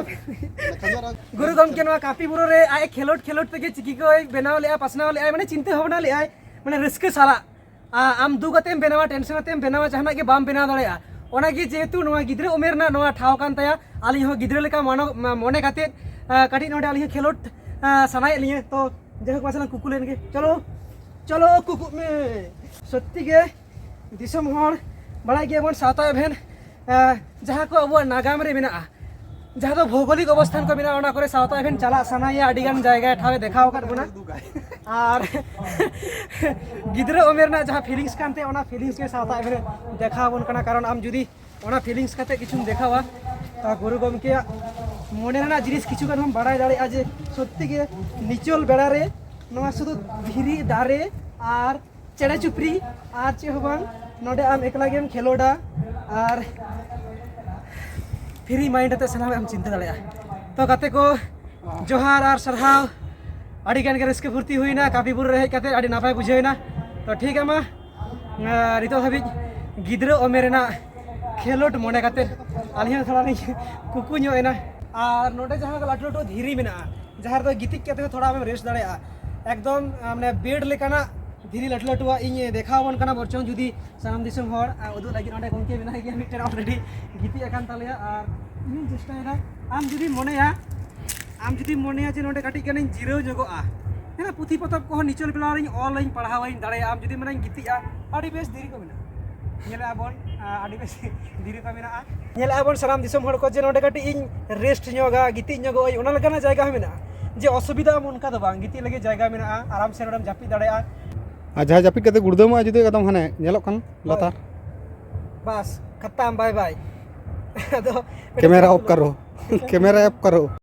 ᱜᱩᱨᱩ ᱜᱚᱢᱠᱮ ᱱᱚᱣᱟ ᱠᱟᱹᱯᱤ ᱵᱩᱨᱩ ᱨᱮ ᱟᱡ ᱠᱷᱮᱞᱳᱰ ᱠᱷᱮᱞᱳᱰ ᱛᱮᱜᱮ ᱪᱤᱠᱤ ᱠᱚᱭ ᱵᱮᱱᱟᱣ ᱞᱮᱜᱼᱟ, ᱯᱟᱥᱱᱟᱣ ᱞᱮᱜᱼᱟᱭ, ᱢᱟᱱᱮ ᱪᱤᱱᱛᱟᱹ ᱵᱷᱟᱵᱽᱱᱟ ᱞᱮᱜᱼᱟᱭ, ᱢᱟᱱᱮ ᱨᱟᱹᱥᱠᱟᱹ ᱥᱟᱞᱟᱜ᱾ ᱟ-, ᱟᱢ ᱫᱩᱠ ᱟᱛᱮᱢ ᱵᱮᱱᱟᱣᱟ, tension ᱟᱛᱮᱢ ᱵᱮᱱᱟᱣᱟ, ᱡᱟᱦᱟᱱᱟᱜ ᱜᱮ ᱵᱟᱢ ᱵᱮᱱᱟᱣ ᱫᱟᱲᱮᱭᱟᱜᱼᱟ᱾ ᱚᱱᱟᱜᱮ ᱡᱮᱦᱮᱛᱩ ᱱᱚᱣᱟ ᱜᱤᱫᱽᱨᱟᱹ ᱩᱢᱮᱨ ᱨᱮᱱᱟᱜ ᱱᱚᱣᱟ ᱴᱷᱟᱶ ᱠᱟᱱ ᱛᱟᱭᱟ, ᱟᱹᱞᱤᱧ ᱦᱚᱸ ᱜᱤᱫᱽᱨᱟᱹ ᱞᱮᱠᱟ ᱢᱚᱱᱚ-, ᱢᱚᱱᱮ ᱠᱟᱛᱮᱫ, ᱟ, ᱠᱟᱹᱴᱤᱡ ᱱᱚᱰᱮ ᱟᱹᱞᱤᱧ ᱦᱚᱸ ᱠᱷᱮᱞᱳᱰ, ᱟ, ᱥᱟᱱᱟᱭᱮᱫ ᱞᱤᱧᱟᱹ᱾ ᱛᱚ ᱡᱟᱭᱦᱳᱠ, ᱢᱟᱥᱮ ᱞᱟᱝ ᱠᱩᱠᱩ ᱞᱮᱱ ᱜᱮ᱾ ᱪᱚᱞᱚ, ᱪᱚᱞᱚ ᱠᱩᱠᱩᱜ ᱢᱮ᱾ ᱥᱚᱛᱛᱤ ᱜᱮ ᱫᱤᱥᱚᱢ ᱦᱚᱲ, ᱵᱟᱲᱟᱭ ᱜᱮᱭᱟᱵᱚᱱ ᱥᱟᱶᱛᱟ event, ᱟ, ᱡᱟᱦᱟᱸ ᱠᱚ ᱟᱵᱚᱣᱟᱜ ᱱᱟᱜᱟᱢ ᱨᱮ ᱢᱮᱱᱟᱜᱼᱟ, ᱡᱟᱦᱟᱸ ᱫᱚ ᱵᱷᱳᱣᱜᱳᱞᱤᱠ ᱚᱵᱚᱥᱛᱷᱟᱱ ᱠᱚ ᱢᱮᱱᱟᱜᱼᱟ, ᱚᱱᱟ ᱠᱚᱨᱮ ᱥᱟᱶᱛᱟ event ᱪᱟᱞᱟᱜ ᱥᱟᱱᱟᱭᱮᱭᱟ, ᱟᱹᱰᱤᱜᱟᱱ ᱡᱟᱭᱜᱟ ᱴᱷᱟᱶ ᱮ ᱫᱮᱠᱷᱟᱣ ᱟᱠᱟᱫ ᱵᱚᱱᱟ᱾ ᱟᱨ ᱜᱤᱫᱽᱨᱟᱹ ᱩᱢᱮᱨ ᱨᱮᱱᱟᱜ ᱡᱟᱦᱟᱸ feelings ᱠᱟᱱ ᱛᱟᱭᱟ, ᱚᱱᱟ feelings ᱜᱮ ᱥᱟᱶᱛᱟ event ᱨᱮ ᱫᱮᱠᱷᱟᱣ ᱟᱵᱚᱱ ᱠᱟᱱᱟ᱾ ᱠᱟᱨᱚᱱ ᱟᱢ ᱡᱩᱫᱤ ᱚᱱᱟ feelings ᱠᱟᱛᱮ ᱠᱤᱪᱷᱩᱢ ᱫᱮᱠᱷᱟᱣᱟ, ᱟᱨ ᱜᱩᱨᱩ ᱜᱚᱢᱠᱮᱭᱟᱜ ᱢᱚᱱᱮ ᱨᱮᱱᱟᱜ ᱡᱤᱱᱤᱥ ᱠᱤᱪᱷᱩ ᱜᱟᱱ ᱦᱚᱸᱢ ᱵᱟᱲᱟᱭ ᱫᱟᱲᱮᱭᱟᱜᱼᱟ ᱡᱮ ᱥᱚᱛᱛᱤ ᱜᱮ ᱱᱤᱪᱚᱞ ᱵᱮᱲᱟ ᱨᱮ ᱱᱚᱣᱟ ᱥᱩᱫᱷᱩ ᱫᱷᱤᱨᱤ, ᱫᱟᱨᱮ ᱟᱨ ᱪᱮᱬᱮ ᱪᱩᱯᱲᱤ ᱟᱨ ᱪᱮᱫ ᱦᱚᱸ ᱵᱟᱝ, ᱱᱚᱰᱮ ᱟᱢ ᱮᱠᱞᱟ ᱜᱮᱢ ᱠᱷᱮᱞᱳᱰᱟ ᱟᱨ free mind ᱟᱛᱮ ᱥᱟᱱᱟᱢᱟᱜ ᱮᱢ ᱪᱤᱱᱛᱟᱹ ᱫᱟᱲᱮᱭᱟᱜᱼᱟ᱾ ᱛᱚ ᱜᱟᱛᱮ ᱠᱚ, ᱡᱚᱦᱟᱨ ᱟᱨ ᱥᱟᱨᱦᱟᱣ, ᱟᱹᱰᱤ ᱜᱟᱱ ᱜᱮ ᱨᱟᱹᱥᱠᱟᱹ ᱯᱷᱩᱨᱛᱤ ᱦᱩᱭᱱᱟ, ᱠᱟᱹᱯᱤ ᱵᱩᱨᱩ ᱨᱮ ᱦᱮᱡ ᱠᱟᱛᱮ ᱟᱹᱰᱤ ᱱᱟᱯᱟᱭ ᱵᱩᱡᱷᱟᱹᱣ ᱮᱱᱟ᱾ ᱛᱚ ᱴᱷᱤᱠ ᱜᱮᱭᱟ, ᱢᱟ, ᱟᱨ ᱱᱤᱛᱚᱜ ᱦᱟᱹᱵᱤᱡ ᱜᱤᱫᱽᱨᱟᱹ ᱩᱢᱮᱨ ᱨᱮᱱᱟᱜ ᱠᱷᱮᱞᱳᱰ ᱢᱚᱱᱮ ᱠᱟᱛᱮ ᱟᱹᱞᱤᱧ ᱦᱚᱸ ᱛᱷᱚᱲᱟ ᱞᱤᱧ ᱠᱩᱠᱩ ᱧᱚᱜ ᱮᱱᱟ᱾ ᱟᱨ ᱱᱚᱰᱮ ᱡᱟᱦᱟᱸ ᱞᱟᱹᱴᱩ ᱞᱟᱹᱴᱩ ᱫᱷᱤᱨᱤ ᱢᱮᱱᱟᱜᱼᱟ, ᱡᱟᱦᱟᱸ ᱨᱮᱫᱚ ᱜᱤᱛᱤᱡ ᱠᱟᱛᱮ ᱦᱚᱸ ᱛᱷᱚᱲᱟ ᱟᱢᱮᱢ rest ᱫᱟᱲᱮᱭᱟᱜᱼᱟ, ᱮᱠᱫᱚᱢ, ᱟ, ᱢᱟᱱᱮ bed ᱞᱮᱠᱟᱱᱟᱜ ᱫᱷᱤᱨᱤ ᱞᱟᱹᱴᱩ ᱞᱟᱹᱴᱩᱣᱟᱜ ᱤᱧ ᱫᱮᱠᱷᱟᱣ ᱟᱵᱚᱱ ᱠᱟᱱᱟ᱾ ᱵᱚᱨᱪᱚᱝ ᱡᱩᱫᱤ ᱥᱟᱱᱟᱢ ᱫᱤᱥᱚᱢ ᱦᱚᱲ, ᱟ, ᱩᱫᱩᱜ ᱞᱟᱹᱜᱤᱫ ᱚᱸᱰᱮ ᱜᱚᱢᱠᱮ ᱢᱮᱱᱟᱭ ᱜᱮᱭᱟ ᱢᱤᱫᱴᱮᱱ already ᱜᱤᱛᱤᱡ ᱟᱠᱟᱱ ᱛᱟᱞᱮᱭᱟ᱾ ᱟᱨ ᱤᱧᱤᱧ ᱪᱮᱥᱴᱟᱭᱮᱫᱟ, ᱟᱢ ᱡᱩᱫᱤᱢ ᱢᱚᱱᱮᱭᱟ, ᱟᱢ ᱡᱩᱫᱤᱢ ᱢᱚᱱᱮᱭᱟ ᱡᱮ ᱱᱚᱰᱮ ᱠᱟᱹᱴᱤᱡ ᱜᱟᱱᱤᱧ ᱡᱤᱨᱟᱹᱣ ᱧᱚᱜᱚᱜᱼᱟ, ᱦᱮᱸ, ᱯᱩᱛᱷᱤ ᱯᱚᱛᱚᱵ ᱠᱚᱦᱚᱸ ᱱᱤᱪᱚᱞ ᱵᱮᱲᱟ ᱨᱤᱧ ᱚᱞᱟᱹᱧ, ᱯᱟᱲᱦᱟᱣᱟᱹᱧ ᱫᱟᱲᱮᱭᱟᱜᱼᱟ, ᱟᱢ ᱡᱩᱫᱤᱢ ᱢᱮᱱᱟᱧ ᱜᱤᱛᱤᱡᱼᱟ, ᱟᱹᱰᱤ ᱵᱮᱥ ᱫᱷᱤᱨᱤ ᱠᱚ ᱢᱮᱱᱟᱜᱼᱟ᱾ ᱧᱮᱞᱮᱫᱼᱟ ᱵᱚᱱ, ᱟ, ᱟᱹᱰᱤ ᱵᱮᱥ ᱫᱷᱤᱨᱤ ᱠᱚ ᱢᱮᱱᱟᱜᱼᱟ᱾ ᱧᱮᱞᱮᱫᱼᱟ ᱵᱚᱱ ᱥᱟᱱᱟᱢ ᱫᱤᱥᱚᱢ ᱦᱚᱲ ᱠᱚ ᱡᱮ ᱱᱚᱰᱮ ᱠᱟᱹᱴᱤᱡ ᱤᱧ rest ᱧᱚᱜᱟ, ᱜᱤᱛᱤᱡ ᱧᱚᱜᱚᱜ ᱟᱹᱧ, ᱚᱱᱟ ᱞᱮᱠᱟᱱᱟᱜ ᱡᱟᱭᱜᱟ ᱦᱚᱸ ᱢᱮᱱᱟᱜᱼᱟ᱾ ᱡᱮ ᱚᱥᱩᱵᱤᱫᱷᱟ ᱟᱢ ᱚᱱᱠᱟ ᱫᱚ ᱵᱟᱝ, ᱜᱤᱛᱤᱡ ᱞᱟᱹᱜᱤᱫ ᱡᱟᱭᱜᱟ ᱢᱮᱱᱟᱜᱼᱟ, ᱟᱨᱟᱢ ᱥᱮ ᱱᱚᱰᱮᱢ ᱡᱟᱹᱯᱤᱫ ᱫᱟᱲᱮᱭᱟᱜᱼᱟ᱾ ᱟᱨ ᱡᱟᱦᱟᱸᱭ ᱡᱟᱹᱯᱤᱫ ᱠᱟᱛᱮ ᱜᱩᱲᱫᱟᱹᱣ ᱢᱟ ᱡᱩᱫᱤ ᱮᱠᱫᱚᱢ ᱦᱟᱱᱮ ᱧᱮᱞᱚᱜ ᱠᱟᱱ ᱦᱳᱭ᱾ ᱞᱟᱛᱟᱨ᱾ ᱵᱟᱥ, ᱠᱷᱟᱛᱟᱢ, bye bye᱾ ᱟᱫᱚ camera off ᱠᱟᱨᱚ, camera off ᱠᱟᱨᱚ᱾